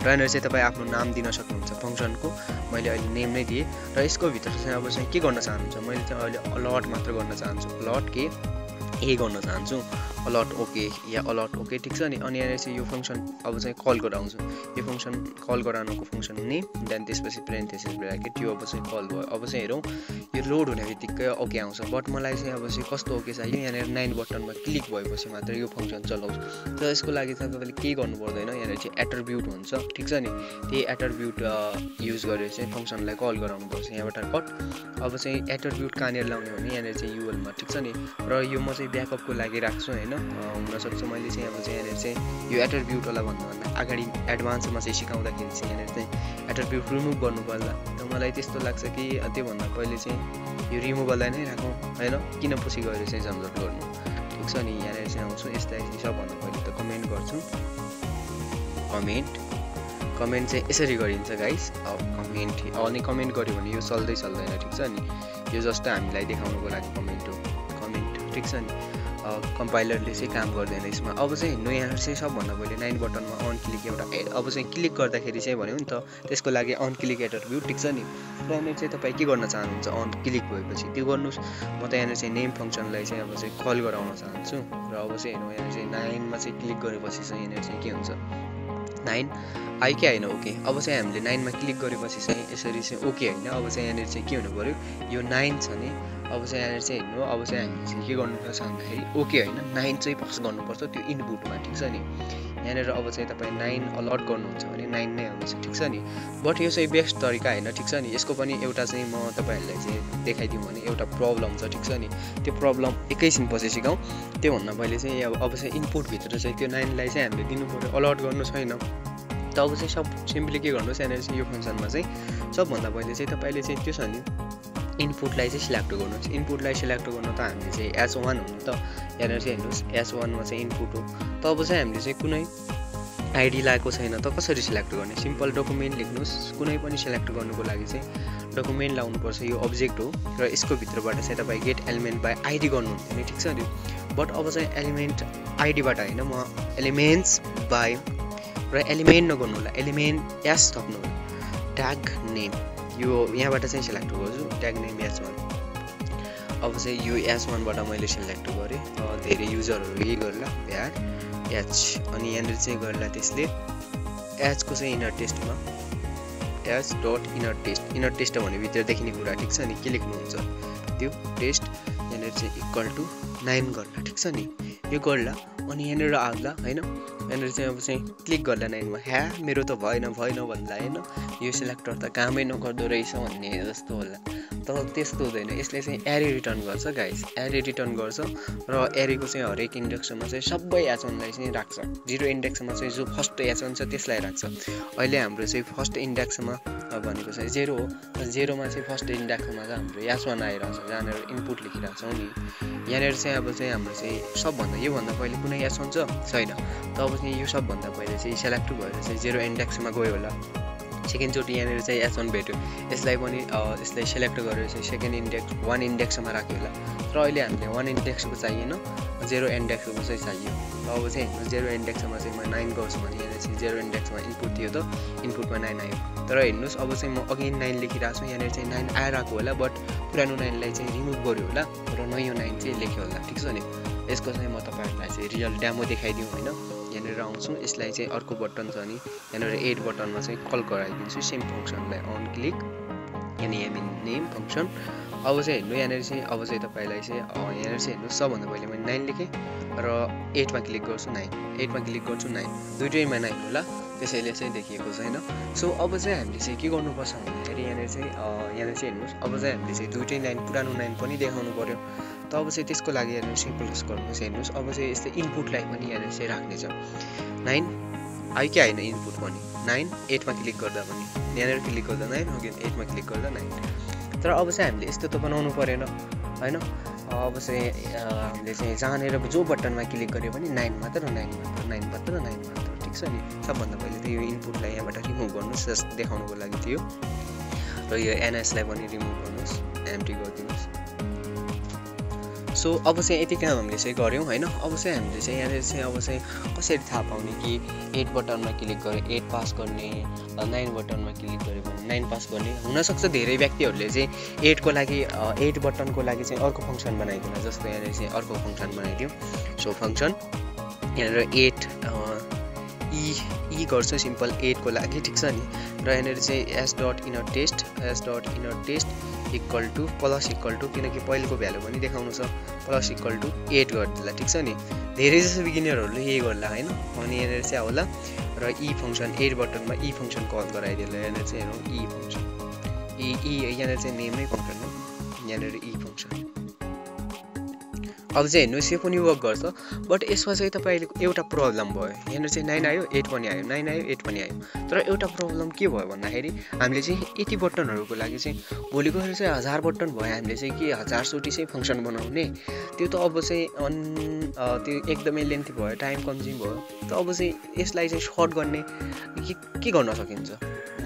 Speaker 1: र यहाँनिर चाहिँ तपाईँ आफ्नो नाम दिन सक्नुहुन्छ फङ्सनको मैले अहिले नेम नै दिएँ र यसको भित्र चाहिँ अब चाहिँ के गर्न चाहनुहुन्छ मैले चाहिँ अहिले अलर्ट मात्र गर्न चाहन्छु अलर्ट के ए गर्न चाहन्छु अलर्ट ओके या अलर्ट ओके ठिक छ नि अनि यहाँनिर चाहिँ यो फङ्सन अब चाहिँ कल गराउँछु यो फङ्सन कल गराउनुको फङ्सन नेम देन त्यसपछि पेरेन्थेसिस ब्र्याकेट यो अब चाहिँ कल भयो अब चाहिँ हेरौँ यो लोड हुने बित्तिकै ओके आउँछ बट मलाई चाहिँ अब चाहिँ कस्तो ओके चाहियो यहाँनिर 9 बटनमा क्लिक भएपछि मात्र यो फङ्सन चलाउँछु त यसको लागि चाहिँ तपाईँले केही गर्नु पर्दैन यहाँनिर चाहिँ एट्रिब्युट हुन्छ ठिक छ नि त्यही एट्रिब्युट युज गरेर चाहिँ फङ्सनलाई कल गराउनुपर्छ यहाँबाट कट अब चाहिँ एट्रिब्युट कहाँनिर लाउने भने यहाँनिर चाहिँ युएलमा ठिक छ नि र यो म चाहिँ ब्याकअपको लागि राख्छु होइन हुनसक्छ मैले चाहिँ अब चाहिँ यहाँनिर चाहिँ यो एट्रिब्युटवाला भन्दा अगाडि एडभान्समा चाहिँ सिकाउँदाखेरि चाहिँ यहाँनिर चाहिँ एट्रिब्युट रिमुभ गर्नु पर्ला त मलाई त्यस्तो लाग्छ कि त्योभन्दा पहिले चाहिँ यो रिमुभललाई नै राखौँ होइन किन पछि गएर चाहिँ झन्झट गर्नु ठिक छ नि यहाँनिर चाहिँ आउँछु यसलाई चाहिँ सबभन्दा पहिले त कमेन्ट गर्छु कमेन्ट चाहिँ यसरी गरिन्छ गाइस अब कमेन्ट कमेन्ट गऱ्यो भने यो चल्दैन ठिक छ नि यो जस्तो हामीलाई देखाउनुको लागि कमेन्ट हो ठिक छ नि कम्पाइलरले चाहिँ काम गर्दैन यसमा अब चाहिँ हेर्नु यहाँ चाहिँ सबभन्दा पहिले 9 बटनमा अन क्लिक एउटा अब चाहिँ क्लिक गर्दाखेरि चाहिँ भन्यो नि त त्यसको लागि अन क्लिक एट्रिब्युट ठिक छ नि र यहाँनिर चाहिँ तपाईँ के गर्न चाहनुहुन्छ अन क्लिक भएपछि त्यो गर्नुहोस् म त यहाँनिर चाहिँ नेम फङ्सनलाई चाहिँ अब चाहिँ कल गराउन चाहन्छु र अब चाहिँ हेर्नु यहाँ चाहिँ 9 मा चाहिँ क्लिक गरेपछि चाहिँ यहाँनिर चाहिँ के हुन्छ 9 आयो कि होइन ओके अब चाहिँ हामीले 9 मा क्लिक गरेपछि चाहिँ यसरी चाहिँ ओके होइन अब चाहिँ यहाँनिर चाहिँ के हुनु पऱ्यो यो 9 छ नि अब चाहिँ यहाँनिर चाहिँ हेर्नु अब चाहिँ हामीले चाहिँ के गर्नुपर्छ भन्दाखेरि ओके होइन 9 चाहिँ पास गर्नुपर्छ त्यो इनपुटमा ठिक छ नि यहाँनिर अब चाहिँ तपाईँ 9 अलर्ट गर्नुहुन्छ भने 9 नै आउँछ ठिक छ नि बट यो चाहिँ बेस्ट तरिका होइन ठिक छ नि यसको पनि एउटा चाहिँ म तपाईँहरूलाई चाहिँ देखाइदिउँ भने एउटा प्रब्लम छ ठिक छ नि त्यो प्रब्लम एकैछिनपछि सिकाउँ त्योभन्दा पहिले चाहिँ अब चाहिँ इनपुटभित्र चाहिँ त्यो 9 लाई चाहिँ हामीले दिनु पऱ्यो अलर्ट गर्नु छैन त अब चाहिँ सब सिम्पली के गर्नुहोस् यहाँनिर चाहिँ यो फङ्सनमा चाहिँ सबभन्दा पहिले चाहिँ तपाईँले चाहिँ त्यो छ नि इनपुटलाई चाहिँ सिलेक्ट गर्नुहोस् इनपुटलाई सिलेक्ट गर्नु त हामीले चाहिँ S1 हुनु त यहाँनिर चाहिँ हेर्नुहोस् S1 मा चाहिँ इनपुट हो त अब चाहिँ हामीले चाहिँ कुनै आइडी लागेको छैन त कसरी सिलेक्ट गर्ने सिम्पल डकुमेन्ट लेख्नुहोस् कुनै पनि सिलेक्ट गर्नुको लागि चाहिँ डकुमेन्ट लाउनुपर्छ यो अब्जेक्ट हो र यसको भित्रबाट चाहिँ तपाईँ गेट एलिमेन्ट बाई आइडी गर्नुहुन्थ्यो नि ठिक छ नि बट अब चाहिँ एलिमेन्ट आइडीबाट होइन म एलिमेन्ट्स बाई र एलिमेन्ट नगर्नु होला एलिमेन्ट एस थप्नु होला ट्याग नेम यो यहाँबाट चाहिँ सिलेक्ट गर्छु ट्याग नेम S1 अब चाहिँ यो S1 बाट मैले सिलेक्ट गरेँ धेरै युजरहरू यही गर्ला भ्याट एच अनि यहाँनिर चाहिँ गर्ला त्यसले एचको चाहिँ इनर टेस्टमा एच डट इनर टेस्ट भने भित्र देखिने कुरा ठिक छ नि के लेख्नुहुन्छ त्यो टेस्ट यहाँनिर चाहिँ इक्वल टु 9 गर्ला ठिक छ नि यो गर्ला अनि यहाँनिर आउला होइन यहाँनिर चाहिँ अब चाहिँ क्लिक गर्ला 9 मा ह्या मेरो त भएन भन्दा होइन यो सिलेक्टर त कामै नगर्दो रहेछ भन्ने जस्तो होला तर त्यस्तो हुँदैन यसले चाहिँ एरे रिटर्न गर्छ गाइस एरे रिटर्न गर्छ र एरेको चाहिँ हरेक इन्डेक्समा चाहिँ सबै S1लाई चाहिँ राख्छ 0 इन्डेक्समा चाहिँ जो फर्स्ट S1 छ त्यसलाई राख्छ अहिले हाम्रो चाहिँ फर्स्ट इन्डेक्समा भनेको चाहिँ 0 हो 0 मा चाहिँ फर्स्ट इन्डेक्समा चाहिँ हाम्रो S1 आइरहेछ जहाँनिर इनपुट लेखिरहेको छौँ नि यहाँनिर चाहिँ अब चाहिँ हाम्रो चाहिँ सबभन्दा योभन्दा पहिले कुनै S1 छैन त अब चाहिँ यो सबभन्दा पहिले चाहिँ सेलेक्ट भएर चाहिँ 0 इन्डेक्समा गयो होला सेकेन्डचोटि यहाँनिर चाहिँ S1 भेट्यो, यसलाई पनि यसलाई सेलेक्ट गरेर चाहिँ सेकेन्ड इन्डेक्स 1 इन्डेक्समा राख्यो होला। तर अहिले हामीले 1 इन्डेक्सको चाहिएन, 0 इन्डेक्सको चाहिँ चाहियो। र अब चाहिँ हेर्नु 0 इन्डेक्समा चाहिँ म 9 गर्छु भने यहाँनिर चाहिँ 0 इन्डेक्समा इनपुट थियो त, इनपुटमा 9 आयो। तर हेर्नुहोस् अब चाहिँ म अघि 9 लेखिरहेको छु, यहाँनिर चाहिँ 9 आइरहेको होला, बट पुरानो 9लाई चाहिँ रिमुभ गर्यो होला र नयाँ 9 चाहिँ लेख्यो होला। ठिक छ नि। यसको चाहिँ म तपाईँहरूलाई चाहिँ रियल डेमो देखाइदिउँ होइन। यहाँनिर आउँछु, यसलाई चाहिँ अर्को बटन छ नि यहाँनिर 8 बटनमा चाहिँ कल गराइदिन्छु सेम फङ्सनलाई अन क्लिक नेम फङ्सन। अब चाहिँ हेर्नु यहाँनिर चाहिँ अब चाहिँ तपाईँलाई चाहिँ यहाँनिर चाहिँ हेर्नु सबभन्दा पहिले मैले 9 लेखेँ र 8मा क्लिक गर्छु 9, 8मा क्लिक गर्छु 9, दुइटैमा 9 होला, त्यसैले चाहिँ देखिएको छैन। सो अब चाहिँ हामीले चाहिँ के गर्नुपर्छ भन्दाखेरि यहाँनिर चाहिँ हेर्नुहोस् अब चाहिँ हामीले चाहिँ दुइटै 9 पुरानो 9 पनि देखाउनु पर्यो। त अब चाहिँ त्यसको लागि यहाँनिर सिम्पल गर्नुहोस्। हेर्नुहोस् अब चाहिँ यस्तै इनपुटलाई पनि यहाँनिर चाहिँ राख्नेछ 9 आयो कि आएन इनपुट पनि 9, 8मा क्लिक गर्दा पनि यहाँनिर क्लिक गर्दा 9 अघि 8मा क्लिक गर्दा 9। तर अब चाहिँ हामीले यस्तो त बनाउनु परेन होइन। अब चाहिँ हामीले चाहिँ जहाँनिर जो बटनमा क्लिक गऱ्यो भने 9 मात्र 9 मात्र। ठिक छ नि। सबभन्दा पहिले त यो इनपुटलाई यहाँबाट रिमुभ गर्नुहोस्, जस्ट देखाउनुको लागि थियो। र यो NSलाई पनि रिमुभ गर्नुहोस्, एम्प्टी गरिदिनुहोस्। सो अब चाहिँ यति काम हामीले चाहिँ गऱ्यौँ होइन। अब चाहिँ हामीले चाहिँ यहाँनिर चाहिँ अब चाहिँ कसरी थाहा पाउने कि 8 बटनमा क्लिक गरे 8 पास गर्ने, 9 बटनमा क्लिक गऱ्यो भने 9 पास गर्ने। हुनसक्छ धेरै व्यक्तिहरूले चाहिँ 8 बटनको लागि चाहिँ अर्को फङ्सन बनाइदिनु, जस्तो यहाँनिर चाहिँ अर्को फङ्सन बनाइदिउँ। सो फङ्सन यहाँनिर 8 ई गर्छु सिम्पल 8 को लागि। ठिक छ नि। र यहाँनिर चाहिँ s.inner test equal to plus equal to, किनकि पहिलेको भ्यालु पनि देखाउनु छ, प्लस इक्वल टु 8 गरिदिएला। ठिक छ नि। धेरै जसो बिगिनरहरूले यही गर्ला होइन। अनि यहाँनिर चाहिँ होला र ई फङ्सन 8 बटनमा ई फङ्सन कल गराइदिएला। यहाँनिर चाहिँ हेरौँ ई फङ्सन यहाँनिर चाहिँ नेमै फङ्सन हो, यहाँनिर ई फङ्सन। अब चाहिँ हेर्नुहोस् यो पनि वर्क गर्छ, बट यसमा चाहिँ तपाईँले एउटा प्रब्लम भयो। यहाँनिर चाहिँ 9 आयो 8 पनि आयो, 9 आयो 8 पनि आयो। तर एउटा प्रब्लम के भयो भन्दाखेरि हामीले चाहिँ यति बटनहरूको लागि चाहिँ भोलि गएर चाहिँ 1000 बटन भयो, हामीले चाहिँ के 1000 चोटि चाहिँ फङ्सन बनाउने, त्यो त अब चाहिँ त्यो एकदमै लेन्थी भयो, टाइम कन्ज्युम भयो। त अब चाहिँ यसलाई चाहिँ सर्ट गर्ने के गर्न सकिन्छ,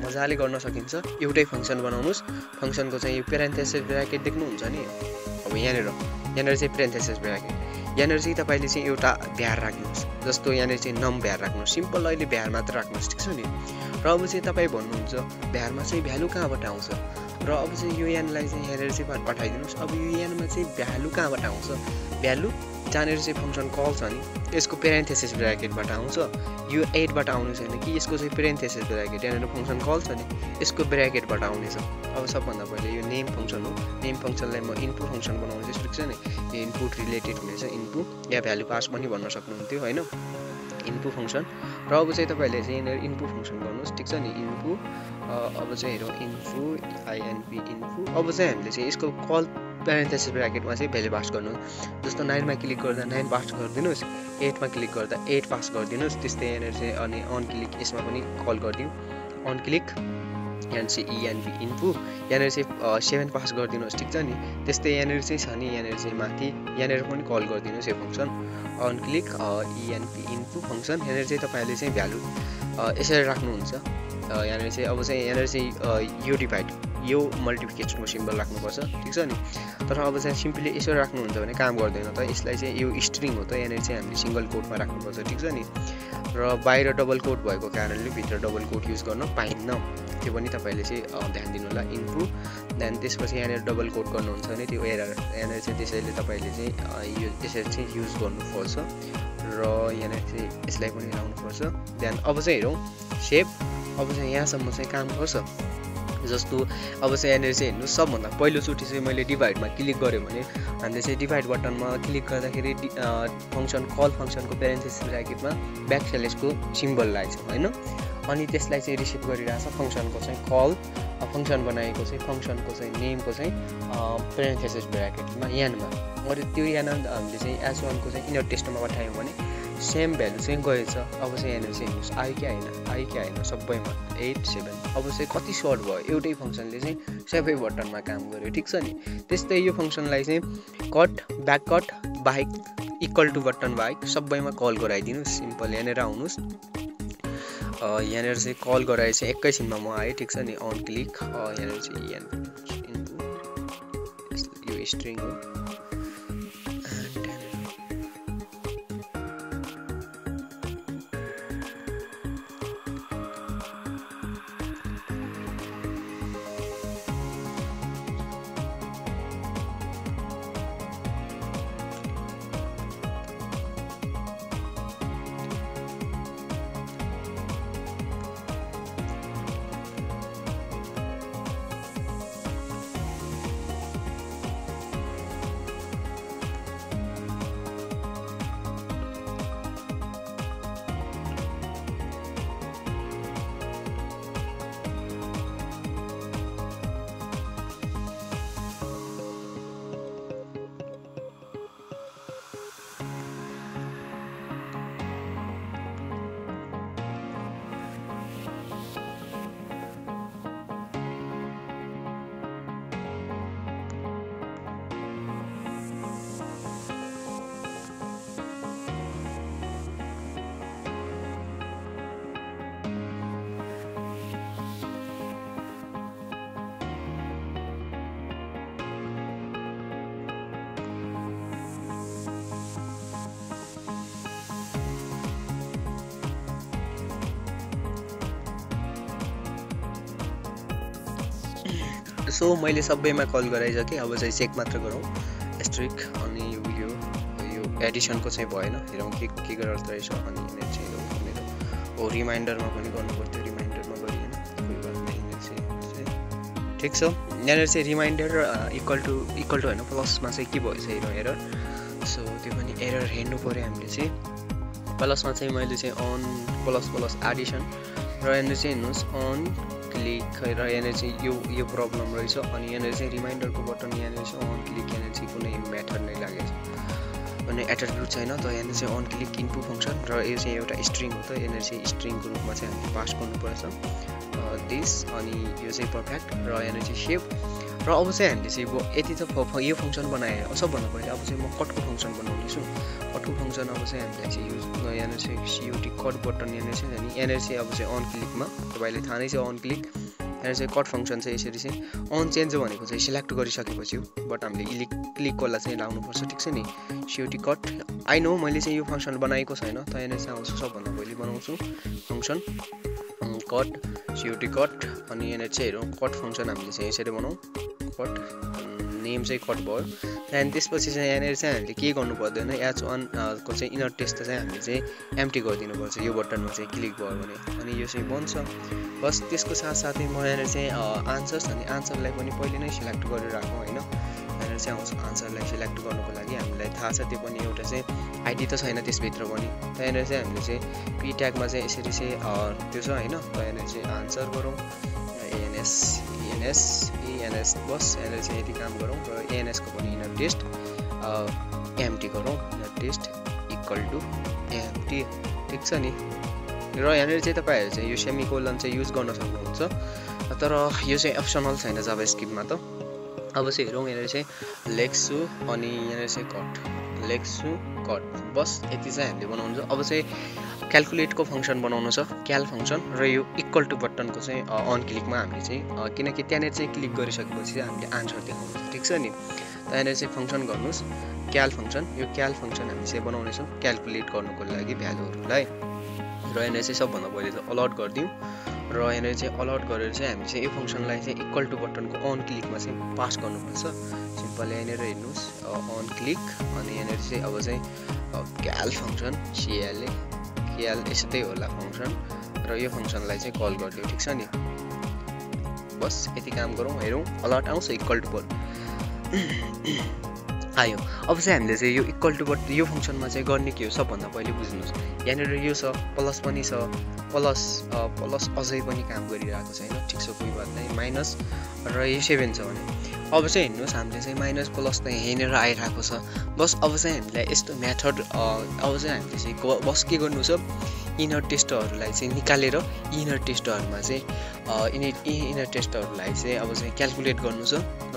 Speaker 1: मजाले गर्न सकिन्छ। एउटै फङ्सन बनाउनुहोस्, फङ्सनको चाहिँ यो पेरेन्थेसिस ब्र्याकेट देख्नुहुन्छ नि। अब यहाँनिर चाहिँ पेरेन्थेसिस ब्र्याकेट, यहाँनिर चाहिँ तपाईँले चाहिँ एउटा भ्यार राख्नुहोस्, जस्तो यहाँनिर चाहिँ नम भ्यार राख्नुहोस्, सिम्पल अहिले भ्यार मात्र राख्नुहोस्। ठिक छ नि। र अब चाहिँ तपाईँ भन्नुहुन्छ भ्यारमा चाहिँ भ्यालु कहाँबाट आउँछ, र अब चाहिँ यो यानलाई चाहिँ यहाँनिर चाहिँ पठाइदिनुहोस्। अब यो यानमा चाहिँ भ्यालु कहाँबाट आउँछ, भ्यालु जहाँनिर चाहिँ फङ्सन कल छ नि यसको पेरेन्थेसिस ब्र्याकेटबाट आउँछ। यो 8बाट आउनु छैन कि यसको चाहिँ पेरेन्थेसिस ब्र्याकेट यहाँनिर फङ्सन कल छ नि यसको ब्र्याकेटबाट आउनेछ। अब सबभन्दा पहिले यो नेम फङ्सन हो, नेम फङ्सनलाई म इनपुट फङ्सन बनाउँछु। ठिक छ नि। यो इनपुट रिलेटेड हुनेछ, इनपुट या भ्यालु पास पनि भन्न सक्नुहुन्थ्यो होइन, इनपुट फङ्सन। र अब चाहिँ तपाईँले चाहिँ यहाँनिर इनपुट फङ्सन गर्नुहोस्। ठिक छ नि। इनपुट अब चाहिँ हेरौँ इनपुट इनपुट। अब चाहिँ हामीले चाहिँ यसको कल पेरेन्थेसिस ब्र्याकेटमा चाहिँ भ्यालु पास गर्नु, जस्तो 9मा क्लिक गर्दा 9 पास गरिदिनुहोस्, 8मा क्लिक गर्दा 8 पास गरिदिनुहोस्। त्यस्तै यहाँनिर चाहिँ अनि अन क्लिक यसमा पनि कल गरिदिउँ, अन क्लिक यहाँनिर चाहिँ इएनपी इनपुट यहाँनिर चाहिँ 7 पास गरिदिनुहोस्। ठिक छ नि। त्यस्तै यहाँनिर चाहिँ छ नि यहाँनिर चाहिँ माथि यहाँनिर पनि कल गरिदिनुहोस् यो function, on click ENP input function. यहाँनिर चाहिँ तपाईँले चाहिँ भ्यालु यसरी राख्नुहुन्छ। यहाँनिर चाहिँ अब चाहिँ यहाँनिर चाहिँ यो डिभाइड यो मल्टिप्लिकेसनको सिम्बल राख्नुपर्छ। ठिक छ नि। तर अब चाहिँ सिम्पली यसो राख्नुहुन्छ भने काम गर्दैन त, यसलाई चाहिँ यो स्ट्रिङ हो त, यहाँनिर चाहिँ हामीले सिङ्गल कोटमा राख्नुपर्छ। ठिक छ नि। र बाहिर डबल कोट भएको कारणले भित्र डबल कोट युज गर्न पाइन्न, त्यो पनि तपाईँले चाहिँ ध्यान दिनु होला। इनपुट देन त्यसपछि यहाँनिर डबल कोट गर्नुहुन्छ भने त्यो एरर यहाँनिर चाहिँ त्यसैले तपाईँले चाहिँ यो यसरी चाहिँ युज गर्नुपर्छ। र यहाँनिर चाहिँ यसलाई पनि लाउनुपर्छ। देन अब चाहिँ हेरौँ सेप। अब चाहिँ यहाँसम्म चाहिँ काम गर्छ। जस्तो अब चाहिँ यहाँनिर चाहिँ हेर्नु सबभन्दा पहिलोचोटि चाहिँ मैले डिभाइडमा क्लिक गरेँ भने हामीले चाहिँ डिभाइड बटनमा क्लिक गर्दाखेरि फङ्सन कल फङ्सनको पेरेन्थेसिस ब्र्याकेटमा ब्याकस्ल्यासको सिम्बल लागेको होइन। अनि त्यसलाई चाहिँ रिसिभ गरिरहेछ फङ्सनको चाहिँ कल फङ्सन बनाएको चाहिँ फङ्सनको चाहिँ नेमको चाहिँ पेरेन्थेसिस ब्र्याकेटमा यानमा। अनि त्यो यान हामीले चाहिँ S1को चाहिँ इनर टेस्टमा पठायौँ भने सेम भ्यालु चाहिँ गएछ। अब चाहिँ यहाँनिर चाहिँ हेर्नुहोस् आयो कि आएन सबैमा 8 7। अब चाहिँ कति सर्ट भयो, एउटै फङ्सनले चाहिँ सबै बटनमा काम गर्यो। ठिक छ नि। त्यस्तै यो फङ्सनलाई चाहिँ कट ब्याक कट बाहेक इक्वल टु बटन बाहेक सबैमा कल गराइदिनुहोस्। सिम्पल यहाँनिर आउनुहोस्। यहाँनिर चाहिँ कल गराए चाहिँ एकैछिनमा म आएँ ठिक छ नि अन क्लिक यहाँनिर चाहिँ इनपुट यो स्ट्रिङ हो सो मैले सबैमा कल गराइसकेँ अब चाहिँ चेक मात्र गरौँ एस्ट्रिक अनि यो एडिसनको चाहिँ भएन हेरौँ के गराउँदो रहेछ अनि यिनीहरू चाहिँ मेरो रिमाइन्डरमा पनि गर्नु पर्थ्यो रिमाइन्डरमा गरिएन कोही बात नै यिनीहरू चाहिँ ठिक छ यहाँनिर चाहिँ रिमाइन्डर इक्वल टु होइन प्लसमा चाहिँ के भएछ हेरौँ एरर सो त्यो पनि एरर हेर्नु पऱ्यो हामीले चाहिँ प्लसमा चाहिँ मैले चाहिँ अन प्लस एडिसन र यहाँनिर चाहिँ हेर्नुहोस् अन क्लिक र यहाँनिर चाहिँ यो प्रब्लम रहेछ अनि यहाँनिर चाहिँ रिमाइन्डरको बटन यहाँनिर चाहिँ अन क्लिक यहाँनिर चाहिँ कुनै मेथड नै लागेको छ अनि एट्रिब्युट छैन त यहाँनिर चाहिँ अन क्लिक इनपुट फङ्सन र यो चाहिँ एउटा स्ट्रिङ हो त यहाँनिर चाहिँ स्ट्रिङको रूपमा चाहिँ हामीले पास गर्नुपर्छ दिस अनि यो चाहिँ पर्फेक्ट र यहाँनिर चाहिँ सेभ र अब चाहिँ हामीले चाहिँ यति त यो फङ्सन बनाएँ सबभन्दा पहिले अब चाहिँ म कटको फङ्सन बनाउँदैछु कटको फङ्सन अब चाहिँ हामीलाई चाहिँ युज यहाँनिर चाहिँ सियुटी कट बटन यहाँनिर चाहिँ अनि यहाँनिर चाहिँ अब चाहिँ अन क्लिकमा तपाईँले थाहा नै छ अन क्लिक यहाँनिर चाहिँ कट फङ्सन चाहिँ यसरी चाहिँ अन चेन्ज भनेको चाहिँ सिलेक्ट गरिसकेपछि हो बट हामीले क्लिककोलाई चाहिँ लाउनुपर्छ ठिक छ नि सियुटी कट आई नो मैले चाहिँ यो फङ्सन बनाएको छैन त यहाँनिर चाहिँ आउँछु सबभन्दा पहिले बनाउँछु फङ्सन कट सियुटी कट अनि यहाँनिर चाहिँ हेरौँ कट फङ्सन हामीले चाहिँ यसरी बनाउँ कट नेम चाहिँ कट भयो त्यहाँदेखि त्यसपछि चाहिँ यहाँनिर चाहिँ हामीले के गर्नु पर्दैन एच अन को चाहिँ इनर टेस्ट चाहिँ हामीले चाहिँ एम्प्टी गरिदिनुपर्छ यो बटनमा चाहिँ क्लिक भयो भने अनि यो चाहिँ बन्छ बस त्यसको साथसाथै म यहाँनिर चाहिँ आन्सर्स अनि आन्सरलाई पनि पहिले नै सिलेक्ट गरेर राखौँ होइन यहाँनिर चाहिँ आउँछ आन्सरलाई सिलेक्ट गर्नुको लागि हामीलाई थाहा छ त्यो पनि एउटा चाहिँ आइडी त छैन त्यसभित्र पनि त यहाँनिर चाहिँ हामीले चाहिँ पी ट्यागमा चाहिँ यसरी चाहिँ त्यो छ होइन त यहाँनिर चाहिँ आन्सर गरौँ एएनएस बस यहाँनिर चाहिँ यति काम गरौँ र एएनएसको पनि इनर टेस्ट एम्प्टी गरौँ inner test equal to empty ठिक छ नि र यहाँनिर चाहिँ तपाईँहरू चाहिँ यो सेमिकोलन चाहिँ युज गर्न सक्नुहुन्छ तर यो चाहिँ अप्सनल छैन जाभास्क्रिप्टमा त अब चाहिँ हेरौँ यहाँनिर चाहिँ लेख्छु अनि यहाँनिर चाहिँ कट लेख्छु कट बस यति चाहिँ हामीले बनाउनु छ अब चाहिँ क्यालकुलेटको फङ्सन बनाउनु छ क्याल फङ्सन र यो इक्वल टु बटनको चाहिँ अन क्लिकमा हामीले चाहिँ किनकि त्यहाँनिर चाहिँ क्लिक गरिसकेपछि चाहिँ हामीले आन्सर देखाउनु छ ठिक छ नि त्यहाँनिर चाहिँ फङ्सन गर्नुहोस् क्याल फङ्सन यो क्याल फङ्सन हामी चाहिँ बनाउनेछौँ क्यालकुलेट गर्नुको लागि भ्यालुहरूलाई र यहाँनिर चाहिँ सबभन्दा पहिले चाहिँ अलर्ट गरिदिउँ र यहाँनिर चाहिँ अलर्ट गरेर चाहिँ हामी चाहिँ यो फङ्सनलाई चाहिँ इक्वल टु बटनको अन क्लिकमा चाहिँ पास गर्नुपर्छ सिम्पल यहाँनिर हेर्नुहोस् अन क्लिक अनि यहाँनिर चाहिँ अब चाहिँ क्याल फङ्सन सिएलए क्याल यस्तै होला फङ्सन र यो फङ्सनलाई चाहिँ कल गरिदियो ठिक छ नि बस यति काम गरौँ हेरौँ अलर्ट आउँछ इक्वल टु बट आयो अब चाहिँ हामीले चाहिँ यो इक्वल टु बट यो फङ्सनमा चाहिँ गर्ने के हो सबभन्दा पहिले बुझ्नुहोस् यहाँनिर यो छ प्लस पनि छ प्लस अझै पनि काम गरिरहेको छैन ठिक छ कोही बात नै माइनस र यो 7 छ भने अब चाहिँ हेर्नुहोस् हामीले चाहिँ माइनस प्लस त यहीँनिर आइरहेको छ बस अब चाहिँ हामीलाई यस्तो मेथड अब चाहिँ हामीले चाहिँ बस के गर्नु छ इनर टेस्टहरूलाई चाहिँ निकालेर इनर टेस्टहरूमा चाहिँ इनर टेस्टहरूलाई चाहिँ अब चाहिँ क्याल्कुलेट गर्नु छ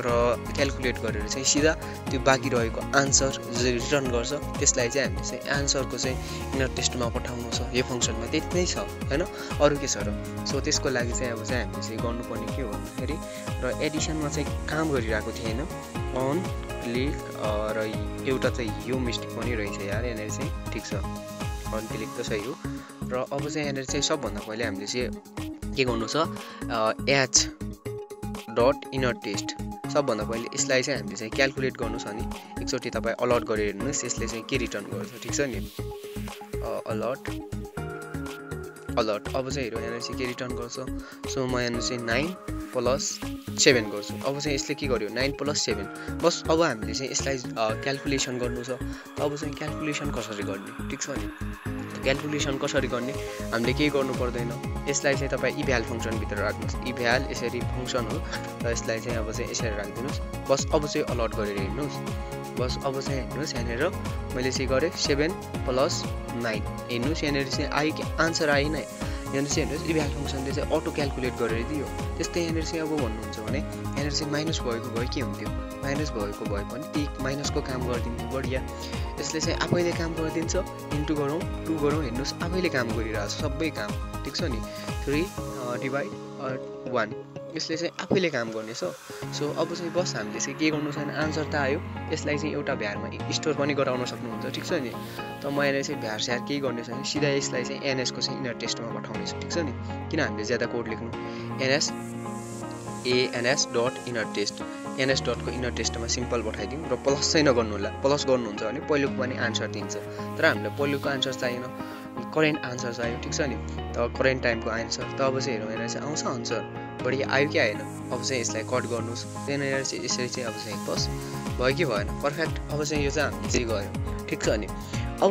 Speaker 1: र क्याल्कुलेट गरेर चाहिँ सिधा त्यो बाँकी रहेको आन्सर रिटर्न गर्छ त्यसलाई चाहिँ हामीले चाहिँ आन्सरको चाहिँ इनर टेस्टमा पठाउनु छ यो फङ्सनमा त्यति नै छ हैन अरु के छ र सो त्यसको लागि चाहिँ अब चाहिँ हामीले चाहिँ गर्नुपर्ने के हो भन्दाखेरि र एडिसनमा चाहिँ काम गरिरहेको थिएन अन क्लिक र एउटा चाहिँ यो मिस्टेक पनि रहेछ यार यहाँनिर चाहिँ ठिक छ अन क्लिक त सही हो र अब चाहिँ यहाँनिर चाहिँ सबभन्दा पहिले हामीले चाहिँ के गर्नु छ एच डट इनर टेस्ट सबभन्दा पहिले यसलाई चाहिँ हामीले चाहिँ क्याल्कुलेट गर्नु छ नि एकचोटि तपाईँ अलर्ट गरेर हेर्नुहोस् यसले चाहिँ के रिटर्न गर्छ ठिक छ नि अलर्ट अब चाहिँ हेरौँ यहाँनिर चाहिँ के रिटर्न गर्छ सो म यहाँनिर चाहिँ 9 प्लस 7 गर्छु अब चाहिँ यसले के गर्यो 9 प्लस 7 बस अब हामीले चाहिँ यसलाई क्याल्कुलेसन गर्नु छ अब चाहिँ क्याल्कुलेसन कसरी गर्ने ठिक छ नि क्याल्कुलेसन कसरी गर्ने हामीले केही गर्नु पर्दैन यसलाई चाहिँ तपाईँ इभ्याल फङ्सन भित्र राख्नुहोस् इभ्याल यसरी फङ्सन हो र यसलाई चाहिँ अब चाहिँ यसरी राखिदिनुहोस् बस अब चाहिँ अलर्ट गरेर हेर्नुहोस् बस अब चाहिँ हेर्नुहोस् यहाँनिर मैले चाहिँ गरेँ 7 प्लस 9 हेर्नुहोस् यहाँनिर चाहिँ आयो कि आन्सर आएन यहाँनिर चाहिँ हेर्नुहोस् इभ्याल फङ्सनले चाहिँ अटो क्याल्कुलेट गरेर दियो त्यस्तै यहाँनिर चाहिँ अब भन्नुहुन्छ भने यहाँनिर चाहिँ माइनस भएको भए के हुन्थ्यो माइनस भएको भए पनि ती माइनसको काम गरिदिन्थ्यो बढिया यसले चाहिँ आफैले काम गरिदिन्छ इन्टु गरौँ 2 गरौँ हेर्नुहोस् आफैले काम गरिरहेको छ सबै काम ठिक छ नि 3 डिभाइड 1 यसले चाहिँ आफैले काम गर्नेछ सो अब चाहिँ बस हामीले चाहिँ के गर्नु छैन आन्सर त आयो यसलाई चाहिँ एउटा भ्यारमा स्टोर पनि गराउन सक्नुहुन्छ ठिक छ नि त म यहाँ चाहिँ भ्यार स्याहार केही गर्ने छैन सिधा यसलाई चाहिँ एनएसको चाहिँ इनर टेस्टमा पठाउने छु ठिक छ नि किन हामीले ज्यादा कोड लेख्नु NS dot inner text NS डटको इनर टेस्टमा सिम्पल पठाइदिउँ र प्लस चाहिँ नगर्नु होला प्लस गर्नुहुन्छ भने पहिलोको पनि आन्सर दिन्छ तर हामीलाई पहिलोको आन्सर चाहिएन करेन्ट आन्सर चाहियो ठिक छ नि त करेन्ट टाइमको आन्सर त अब चाहिँ हेरौँ यहाँ चाहिँ आउँछ आन्सर बढी आयो कि आएन अब चाहिँ यसलाई कट गर्नुहोस् त्यहाँनिर चाहिँ यसरी चाहिँ अब चाहिँ बस भयो कि भएन पर्फेक्ट अब चाहिँ यो चाहिँ हामीले चाहिँ गऱ्यौँ ठिक छ नि अब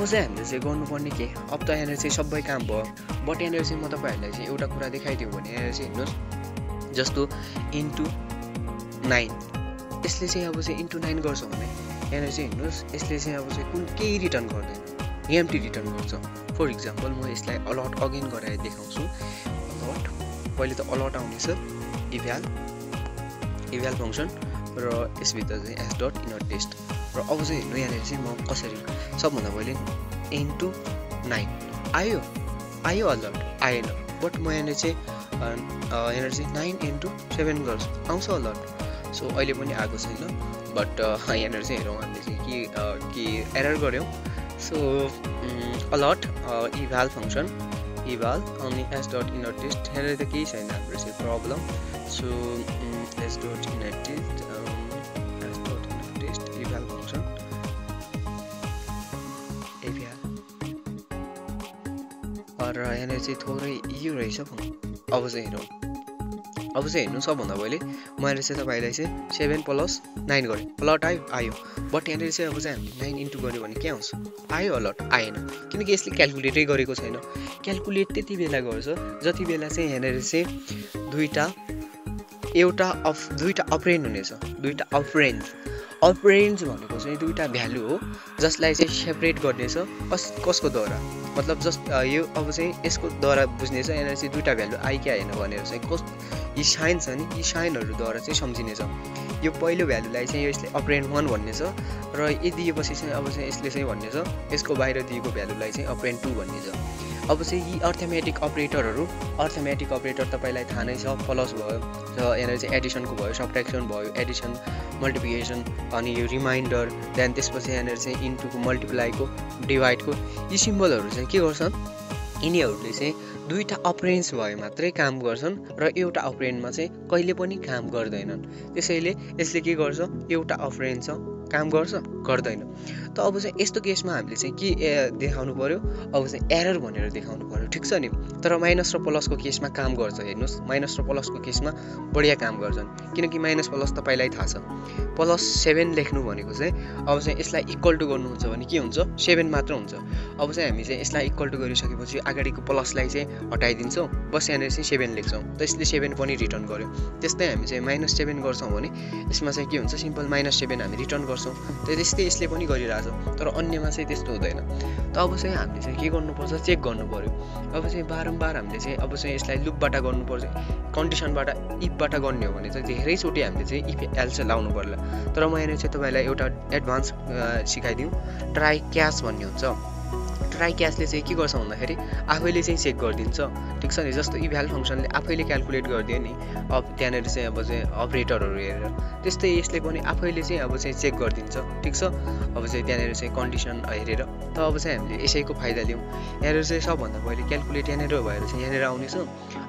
Speaker 1: चाहिँ हामीले चाहिँ गर्नुपर्ने के अब त यहाँनिर चाहिँ सबै काम भयो बट यहाँनिर चाहिँ म तपाईँहरूलाई चाहिँ एउटा कुरा देखाइदिउँ भने यहाँनिर चाहिँ हेर्नुहोस् जस्तो इन्टु 9 यसले चाहिँ अब चाहिँ इन्टु 9 गर्छ भने यहाँनिर चाहिँ हेर्नुहोस् यसले चाहिँ अब चाहिँ कुन केही रिटर्न गर्दैन एम्प्टी रिटर्न गर्छ फर इक्जाम्पल म यसलाई अलर्ट अगेन गराएर देखाउँछु अलर्ट पहिले त अलर्ट आउनेछ इभ्याल फङ्सन र यसभित्र चाहिँ एस डट इनर टेस्ट र अब चाहिँ हेर्नु यहाँनिर चाहिँ म कसरी सबभन्दा पहिले इन्टु 9 आयो अलर्ट आएन बट म यहाँनिर चाहिँ यहाँनिर चाहिँ 9 इन्टु 7 गर्छु आउँछ अलर्ट सो अहिले पनि आएको छैन बट यहाँनिर चाहिँ हेरौँ हामीले चाहिँ के एरर गऱ्यौँ सो अलर्ट इभ्याल फङ्सन इभ्याल अनि एस डट इनर टेस्ट यहाँनिर त केही छैन हाम्रो चाहिँ problem so S dot inner text eval function र यहाँनिर चाहिँ थोरै यो रहेछ अब चाहिँ हेर्नु सबभन्दा पहिले मैले चाहिँ तपाईँलाई चाहिँ 7 प्लस 9 गरेँ अलर्ट आयो बट यहाँनिर चाहिँ अब चाहिँ हामीले 9 इन्टु गऱ्यो भने के आउँछ आयो अलर्ट आएन किनकि यसले क्याल्कुलेटै गरेको छैन क्याल्कुलेट त्यति बेला गर्छ जति बेला चाहिँ यहाँनिर चाहिँ दुईटा अपरेन्ड हुनेछ दुईटा अपरेन्ड्स भनेको चाहिँ दुईटा भ्यालु हो जसलाई चाहिँ सेपरेट गर्नेछ कसकोद्वारा मतलब जस्ट यो अब चाहिँ यसको द्वारा बुझ्नेछ यहाँनिर चाहिँ दुईटा भ्यालु आइ कि आएन भनेर चाहिँ यी साइन छ नि यी साइनहरूद्वारा चाहिँ सम्झिनेछ यो पहिलो भ्यालुलाई चाहिँ यसले अपरेन्ड 1 भन्नेछ र यदि दिएपछि चाहिँ अब चाहिँ यसले चाहिँ भन्नेछ यसको बाहिर दिएको भ्यालुलाई चाहिँ अपरेन्ड 2 भन्नेछ अब चाहिँ यी अर्थमेटिक अपरेटर तपाईँलाई थाहा नै छ प्लस भयो र यहाँनिर चाहिँ एडिसनको भयो सब्ट्र्याक्सन भयो एडिसन मल्टिप्लिकेसन अनि यो रिमाइन्डर देन त्यसपछि यहाँनिर चाहिँ इन्टुको मल्टिप्लाईको डिभाइडको यी सिम्बलहरू चाहिँ के गर्छन् यिनीहरूले चाहिँ दुईटा अपरेन्ड्स भए मात्रै काम गर्छन् र एउटा अपरेन्डमा चाहिँ कहिले पनि काम गर्दैनन् त्यसैले यसले के गर्छ एउटा अपरेन्ड छ काम गर्छ गर्दैन त अब चाहिँ यस्तो केसमा हामीले चाहिँ के देखाउनु पर्यो अब चाहिँ एरर भनेर देखाउनु पर्यो ठिक छ नि तर माइनस र प्लसको केसमा काम गर्छ हेर्नुहोस् माइनस र प्लसको केसमा बढिया काम गर्छन् किनकि माइनस प्लस तपाईँलाई थाहा छ प्लस 7 लेख्नु भनेको चाहिँ अब चाहिँ यसलाई इक्वल टु गर्नुहुन्छ भने के हुन्छ 7 मात्र हुन्छ अब चाहिँ हामी चाहिँ यसलाई इक्वल टु गरिसकेपछि अगाडिको प्लसलाई चाहिँ हटाइदिन्छौँ बस यहाँनिर चाहिँ 7 लेख्छौँ त यसले 7 पनि रिटर्न गर्यो त्यस्तै हामी चाहिँ -7 गर्छौँ भने यसमा चाहिँ के हुन्छ सिम्पल -7 हामी रिटर्न गर्छौँ त त्यस्तै यसले पनि गरिरहेको भएको छ तर अन्यमा चाहिँ त्यस्तो हुँदैन। त अब चाहिँ हामीले चाहिँ के गर्नुपर्छ चेक गर्नु पर्यो। अब चाहिँ बारम्बार हामीले चाहिँ अब चाहिँ यसलाई लुपबाट गर्नुपर्छ, कन्डिसनबाट इफबाट गर्ने हो भने चाहिँ धेरैचोटि हामीले चाहिँ इफ एल्स लाउनु पर्ला। तर म यहाँ चाहिँ तपाईँलाई एउटा एडभान्स सिकाइदिउँ, ट्राई क्याच भन्ने हुन्छ। ट्राई क्याचले चाहिँ के गर्छ भन्दाखेरि आफैले चाहिँ चेक गरिदिन्छ, ठिक छ नि। जस्तो इभ्याल फङ्सनले आफैले क्यालकुलेट गरिदियो नि अब त्यहाँनिर चाहिँ अब चाहिँ अपरेटरहरू हेरेर, त्यस्तै यसले पनि आफैले चाहिँ अब चाहिँ चेक गरिदिन्छ, ठिक छ। अब चाहिँ त्यहाँनिर चाहिँ कन्डिसन हेरेर। त अब चाहिँ हामीले यसैको फाइदा लिउँ। यहाँनिर चाहिँ सबभन्दा पहिले क्यालकुलेट यहाँनिर भएर चाहिँ यहाँनिर आउनेछ।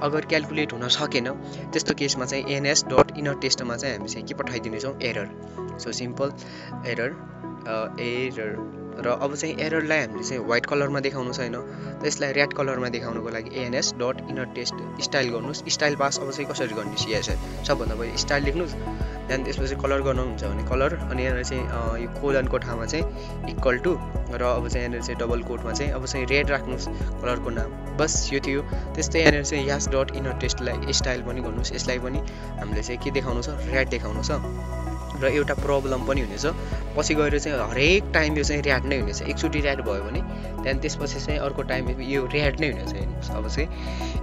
Speaker 1: अगर क्यालकुलेट हुन सकेन त्यस्तो केसमा चाहिँ ans.innerTestमा चाहिँ हामी चाहिँ के पठाइदिनेछौँ, एरर। सो सिम्पल एरर र अब चाहिँ एररलाई हामीले चाहिँ व्हाइट कलरमा देखाउनु छैन, त यसलाई रेड कलरमा देखाउनुको लागि ans.innerTest स्टाइल गर्नुहोस्। स्टाइल पास अब चाहिँ कसरी गर्ने, CSS सबभन्दा पहिले स्टाइल लेख्नुहोस्, त्यहाँदेखि त्यसपछि कलर गर्नुहुन्छ भने कलर, अनि यहाँनिर चाहिँ यो कोलनको ठाउँमा चाहिँ इक्वल टु, र अब चाहिँ यहाँनिर चाहिँ डबल कोटमा चाहिँ अब चाहिँ रेड राख्नुहोस् कलरको नाम। बस यो थियो। त्यस्तै यहाँनिर चाहिँ yas.innerTestलाई स्टाइल पनि गर्नुहोस्। यसलाई पनि हामीले चाहिँ के देखाउनु छ, रेड देखाउनु छ। र एउटा प्रब्लम पनि हुनेछ, पछि गएर चाहिँ हरेक टाइम यो चाहिँ ऱ्याड नै हुनेछ। एकचोटि ऱ्याड भयो भने त्यहाँदेखि त्यसपछि चाहिँ अर्को टाइम यो ऱ्याड नै हुनेछ। हेर्नुहोस् अब चाहिँ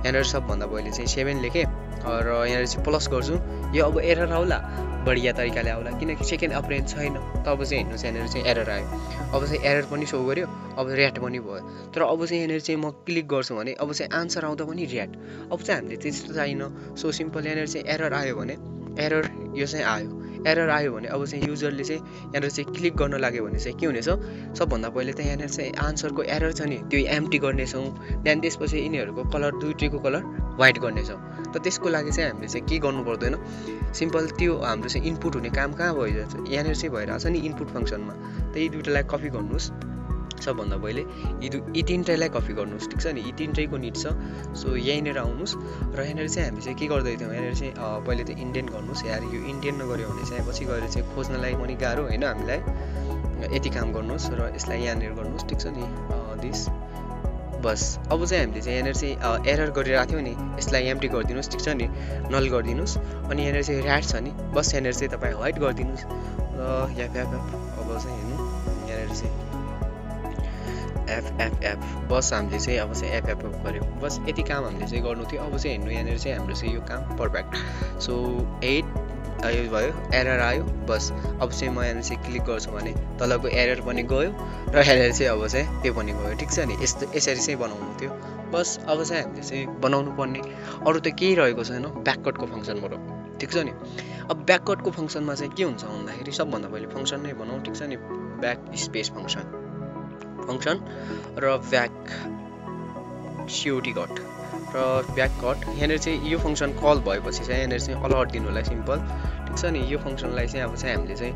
Speaker 1: यहाँनिर सबभन्दा पहिले चाहिँ 7 लेखेँ र यहाँनिर चाहिँ प्लस गर्छु। यो अब एरर आउला, बढिया तरिकाले आउला किनकि सेकेन्ड अपरेन्ड छैन। तब चाहिँ हेर्नुहोस् यहाँनिर चाहिँ एरर आयो। अब चाहिँ एरर पनि सो गर्यो, अब ऱ्याड पनि भयो। तर अब चाहिँ यहाँनिर चाहिँ म क्लिक गर्छु भने अब चाहिँ आन्सर आउँदा पनि ऱ्याड। अब चाहिँ हामीले त्यस्तो चाहिएन। सो सिम्पल यहाँनिर चाहिँ एरर आयो भने एरर यो चाहिँ आयो, एरर आयो भने अब चाहिँ युजरले चाहिँ यहाँनिर चाहिँ क्लिक गर्न लाग्यो भने चाहिँ के हुनेछ, सबभन्दा पहिले त यहाँनिर चाहिँ आन्सरको एरर छ नि त्यो एम्प्टी गर्नेछौँ। त्यहाँदेखि त्यसपछि यिनीहरूको कलर दुईटैको कलर व्हाइट गर्नेछौँ। त त्यसको लागि चाहिँ हामीले चाहिँ के गर्नु पर्दैन, सिम्पल त्यो हाम्रो चाहिँ इनपुट हुने काम कहाँ भइरहेछ, यहाँनिर चाहिँ भइरहेछ नि इनपुट फङ्सनमा। त यी दुइटालाई कपी गर्नुहोस्। सबभन्दा पहिले यी तिनटैलाई कपी गर्नुहोस्, ठिक छ नि। यी तिनटैको निड छ। सो यहीँनिर आउनुहोस् र यहाँनिर चाहिँ हामी चाहिँ के गर्दै थियौँ, यहाँनिर चाहिँ पहिले त इन्डियन गर्नुहोस्। यार यो इन्डियन नगर्यो भने चाहिँ पछि गएर चाहिँ खोज्नलाई पनि गाह्रो होइन हामीलाई। यति काम गर्नुहोस् र यसलाई यहाँनिर गर्नुहोस्, ठिक छ नि, दिस। बस अब चाहिँ हामीले चाहिँ यहाँनिर चाहिँ एरर गरिरहेको थियौँ नि, यसलाई एम्प्टी गरिदिनुहोस्, ठिक छ नि, नल गरिदिनुहोस्। अनि यहाँनिर चाहिँ ऱ्याड छ नि, बस यहाँनिर चाहिँ तपाईँ व्हाइट गरिदिनुहोस् र अब चाहिँ हेर्नु यहाँनिर चाहिँ एफ बस हामीले चाहिँ अब चाहिँ एफ गऱ्यौँ। बस यति काम हामीले चाहिँ गर्नु थियो। अब चाहिँ हेर्नु यहाँनिर चाहिँ हाम्रो चाहिँ यो काम पर्फेक्ट। सो 8 यो भयो, एरर आयो। बस अब चाहिँ म यहाँनिर चाहिँ क्लिक गर्छु भने तलको एरर पनि गयो र यहाँनिर चाहिँ अब चाहिँ त्यो पनि गयो, ठिक छ नि। यसरी चाहिँ बनाउनु थियो। बस अब चाहिँ हामीले चाहिँ बनाउनु पर्ने अरू त केही रहेको छैन ब्याककटको फङ्सनबाट, ठिक छ नि। अब ब्याककटको फङ्सनमा चाहिँ के हुन्छ भन्दाखेरि सबभन्दा पहिले फङ्सन नै बनाऊ, ठिक छ नि। ब्याक स्पेस फङ्सन र ब्याक COT कट र ब्याक कट। यहाँनिर चाहिँ यो फङ्सन कल भएपछि चाहिँ यहाँनिर चाहिँ अलर्ट दिनु होला, सिम्पल, ठिक छ नि। यो फङ्सनलाई चाहिँ अब चाहिँ हामीले चाहिँ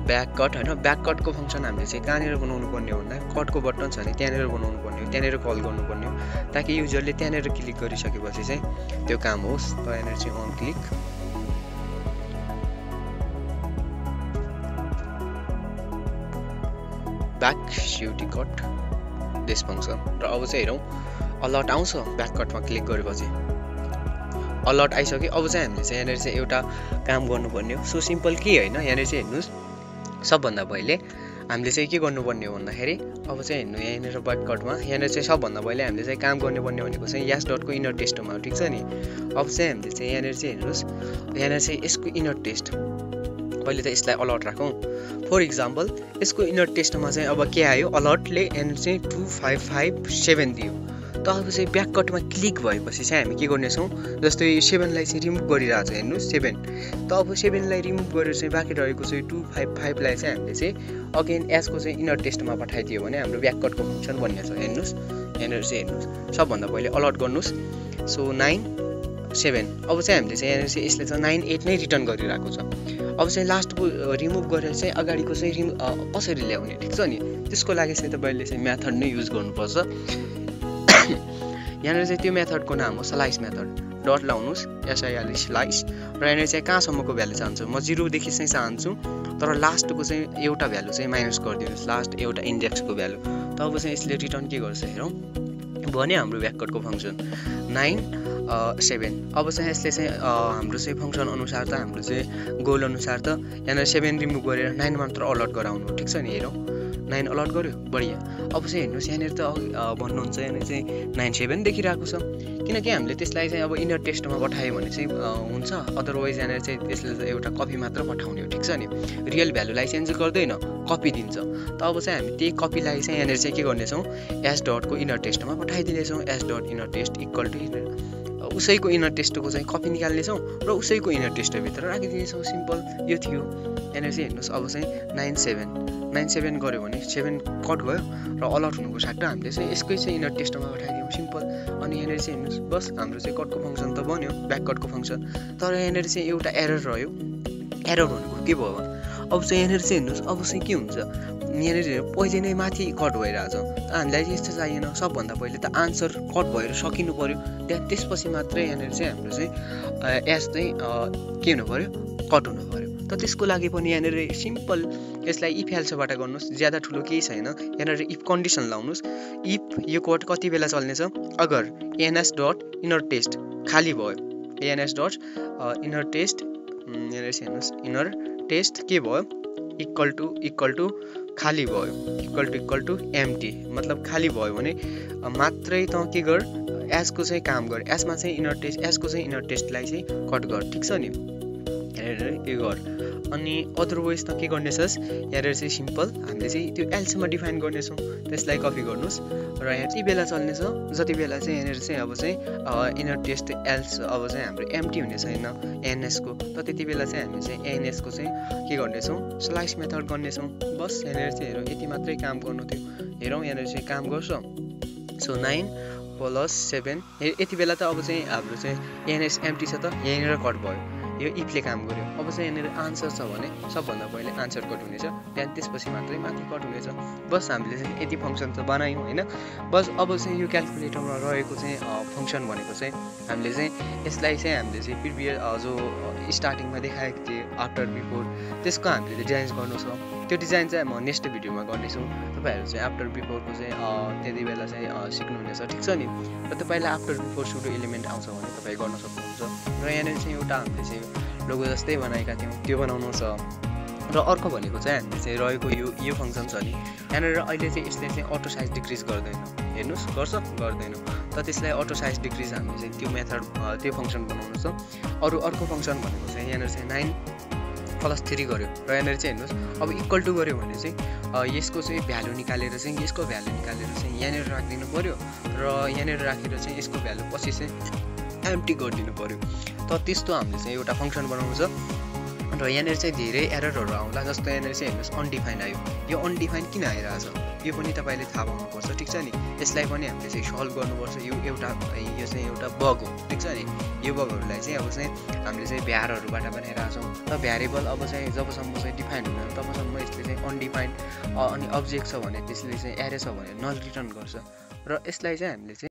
Speaker 1: ब्याक कट होइन, ब्याक कटको फङ्सन हामीले चाहिँ कहाँनिर बनाउनु पर्ने हो भन्दा कटको बटन छ नि त्यहाँनिर बनाउनु पर्ने हो, त्यहाँनिर कल गर्नुपर्ने हो, ताकि युजरले त्यहाँनिर क्लिक गरिसकेपछि चाहिँ त्यो काम होस्। त यहाँनिर चाहिँ on click, back COT cut this function. र अब चाहिँ हेरौँ अलर्ट आउँछ ब्याक कटमा क्लिक गरेपछि, अलर्ट आइसक्यो। अब चाहिँ हामीले चाहिँ यहाँनिर चाहिँ एउटा काम गर्नुपर्ने हो। सो सिम्पल के होइन, यहाँनिर चाहिँ हेर्नुहोस् सबभन्दा पहिले हामीले चाहिँ के गर्नुपर्ने हो भन्दाखेरि अब चाहिँ हेर्नु यहाँनिर ब्याक कटमा यहाँनिर चाहिँ सबभन्दा पहिले हामीले चाहिँ काम गर्नुपर्ने भनेको चाहिँ yas.को इनर टेस्टमा हो, ठिक छ नि। अब चाहिँ हामीले चाहिँ यहाँनिर चाहिँ हेर्नुहोस् यहाँनिर चाहिँ यसको इनर टेस्ट पहिले त यसलाई अलर्ट राखौँ। फर इक्जाम्पल यसको इनर टेस्टमा चाहिँ अब के आयो, अलर्टले यहाँनिर चाहिँ 2557 दियो। त अब चाहिँ ब्याक कटमा क्लिक भएपछि चाहिँ हामी के गर्नेछौँ, जस्तै 7लाई चाहिँ रिमुभ गरिरहेको छ, हेर्नुहोस् 7। त अब 7लाई रिमुभ गरेर चाहिँ बाँकी रहेको चाहिँ 255लाई चाहिँ हामीले चाहिँ अगेन एसको चाहिँ इनर टेस्टमा पठाइदियो भने हाम्रो ब्याक कटको फङ्सन बन्ने छ। हेर्नुहोस् यहाँनिर चाहिँ हेर्नुहोस् सबभन्दा पहिले अलर्ट गर्नुहोस्। सो 9 7 अब चाहिँ हामीले चाहिँ यहाँनिर चाहिँ यसले चाहिँ 9 8 नै रिटर्न गरिरहेको छ। अब चाहिँ लास्टको रिमुभ गरेर चाहिँ अगाडिको चाहिँ कसरी ल्याउने, ठिक छ नि। त्यसको लागि चाहिँ तपाईँले चाहिँ मेथड नै युज गर्नुपर्छ। यहाँनिर चाहिँ त्यो मेथडको नाम हो स्लाइस मेथड। डट लाउनुहोस् SIL स्लाइस र यहाँनिर चाहिँ कहाँसम्मको भ्यालु चाहन्छु म 0 देखि चाहिँ चाहन्छु, तर लास्टको चाहिँ एउटा भ्यालु चाहिँ माइनस गरिदिनुहोस्, लास्ट एउटा इन्डेक्सको भ्यालु। त अब चाहिँ यसले रिटर्न के गर्छ हेरौँ, भने हाम्रो ब्याककटको फङ्सन 9 7। अब चाहिँ यसले चाहिँ हाम्रो चाहिँ फङ्सन अनुसार त हाम्रो चाहिँ गोल अनुसार त यहाँनिर 7 रिमुभ गरेर 9 मात्र अलर्ट गराउनु, ठिक छ नि। हेरौँ 9 अलर्ट गर्यो, बढिया। अब चाहिँ हेर्नुहोस् यहाँनिर त भन्नुहुन्छ यहाँनिर चाहिँ 9 7 देखिरहेको छ, किनकि हामीले त्यसलाई चाहिँ अब इनर टेस्टमा पठायो भने चाहिँ हुन्छ, अदरवाइज यहाँनिर चाहिँ त्यसले एउटा कपी मात्र पठाउने हो, ठिक छ नि। रियल भ्यालुलाई चेन्ज गर्दैन, कपी दिन्छ। त अब चाहिँ हामी त्यही कपीलाई चाहिँ यहाँनिर चाहिँ के गर्नेछौँ, एस डटको इनर टेस्टमा पठाइदिनेछौँ। S dot inner test equal to उसैको इनर टेस्टको चाहिँ कपी निकाल्नेछौँ र उसैको इनर टेस्टभित्र राखिदिनेछौँ। सिम्पल यो थियो। यहाँनिर चाहिँ हेर्नुहोस् अब चाहिँ 9 7 गऱ्यो भने 7 कट गयो र अलर्ट हुनुको साट्टो हामीले चाहिँ यसकै चाहिँ इनर टेस्टमा पठाइदियौँ, सिम्पल। अनि यहाँनिर चाहिँ हेर्नुहोस् बस हाम्रो चाहिँ कटको फङ्सन त बन्यो, ब्याक कटको फङ्सन। तर यहाँनिर चाहिँ एउटा एरर रह्यो। एरर भनेको के भयो भने अब चाहिँ यहाँनिर चाहिँ हेर्नुहोस् अब चाहिँ के हुन्छ, यहाँनिर पहिले नै माथि कट भइरहेछ। हामीलाई चाहिँ यस्तो चाहिएन। सबभन्दा पहिले त आन्सर कट भएर सकिनु पऱ्यो, त्यहाँ त्यसपछि मात्रै यहाँनिर चाहिँ हाम्रो चाहिँ एस चाहिँ के हुनु पऱ्यो, कट हुनु पऱ्यो। त त्यसको लागि पनि यहाँनिर सिम्पल यसलाई इफ एल्सबाट गर्नुहोस्, ज्यादा ठुलो केही छैन। यहाँनिर इफ कन्डिसन लाउनुहोस्। इफ यो कोड कति बेला चल्नेछ, अगर एनएस डट इनर टेस्ट खाली भयो, एनएस डट इनर टेस्ट यहाँनिर चाहिँ हेर्नुहोस् इनर टेस्ट के भयो, इक्वल टु खाली भयो, इक्वल टु एम्टी, मतलब खाली भयो भने मात्रै त के गर, एसको चाहिँ काम गर, एसमा चाहिँ इनर टेस्ट, एसको चाहिँ इनर टेस्टलाई चाहिँ कट गर, ठिक छ नि। यहाँनिर के गर। अनि अदरवाइज त के गर्नेछस्, यहाँनिर चाहिँ सिम्पल हामीले चाहिँ त्यो एल्समा डिफाइन गर्नेछौँ। त्यसलाई कपी गर्नुहोस् र यति बेला चल्नेछ जति बेला चाहिँ यहाँनिर चाहिँ अब चाहिँ इनर टेस्ट एल्स अब चाहिँ हाम्रो एम्टी हुने छैन एनएसको, त त्यति बेला चाहिँ हामी चाहिँ एनएसको चाहिँ के गर्नेछौँ, स्लाइस मेथड गर्नेछौँ। बस यहाँनिर चाहिँ हेरौँ यति मात्रै काम गर्नु थियो। हेरौँ यहाँनिर चाहिँ काम गर्छ। सो 9 + 7 यति बेला त अब चाहिँ हाम्रो चाहिँ एनएस एम्टी छ, त यहाँनिर कट भयो, यो इफले काम गर्यो। अब चाहिँ यहाँनिर आन्सर छ भने सबभन्दा पहिले आन्सर कट हुनेछ, त्यहाँदेखि त्यसपछि मात्रै माथि कट हुनेछ। बस हामीले चाहिँ यति फङ्सन त बनायौँ होइन। बस अब चाहिँ यो क्यालकुलेटरमा रहेको चाहिँ फङ्सन भनेको चाहिँ हामीले चाहिँ यसलाई चाहिँ हामीले चाहिँ प्रिभियस जो स्टार्टिङमा देखाएको थिएँ आफ्टर बिफोर, त्यसको हामीले डिजाइन गर्नु छ। त्यो डिजाइन चाहिँ म नेक्स्ट भिडियोमा गर्नेछु। तपाईँहरू चाहिँ आफ्टर बिफोरको चाहिँ त्यति बेला चाहिँ सिक्नुहुनेछ, ठिक छ नि। र तपाईँलाई आफ्टर बिफोर सुडो एलिमेन्ट आउँछ भने तपाईँ गर्न सक्नुहुन्छ। र यहाँनिर चाहिँ एउटा हामीले चाहिँ लोगो जस्तै बनाएका थियौँ, त्यो बनाउनु छ। र अर्को भनेको चाहिँ हामीले चाहिँ रहेको यो फङ्सन छ नि, यहाँनिर अहिले चाहिँ यसले चाहिँ अटो साइज डिक्रिज गर्दैन, हेर्नुहोस् गर्छ गर्दैन। त त्यसलाई अटो साइज डिक्रिज हामीले चाहिँ त्यो मेथड त्यो फङ्सन बनाउनु छ। अर्को फङ्सन भनेको चाहिँ यहाँनिर चाहिँ 9 + 3 गर्यो र यहाँनिर चाहिँ हेर्नुहोस् अब इक्वल टु गर्यो भने चाहिँ यसको चाहिँ भ्यालु निकालेर चाहिँ यसको भ्यालु निकालेर चाहिँ यहाँनिर राखिदिनु पऱ्यो र यहाँनिर राखेर चाहिँ यसको भ्यालु पछि चाहिँ एम्टी गरिदिनु पऱ्यो। त त्यस्तो हामीले चाहिँ एउटा फङ्सन बनाउनु छ। र यहाँनिर चाहिँ धेरै एररहरू आउँला, जस्तो यहाँनिर चाहिँ हेर्नुहोस् अनडिफाइन आयो। यो अनडिफाइन किन आइरहेछ यो पनि तपाईँले थाहा पाउनुपर्छ, ठिक छ नि। यसलाई पनि हामीले चाहिँ सल्भ गर्नुपर्छ। यो चाहिँ एउटा बग हो, ठिक छ नि। यो बगहरूलाई चाहिँ अब चाहिँ हामीले चाहिँ भ्यारहरूबाट बनाइरहेको छौँ। र भ्यारिएबल अब चाहिँ जबसम्म चाहिँ डिफाइन हुँदैन तबसम्म यसले चाहिँ अनडिफाइन्ड अनि अब्जेक्ट छ भने त्यसले चाहिँ एरे छ भने नल रिटर्न गर्छ। र यसलाई चाहिँ हामीले चाहिँ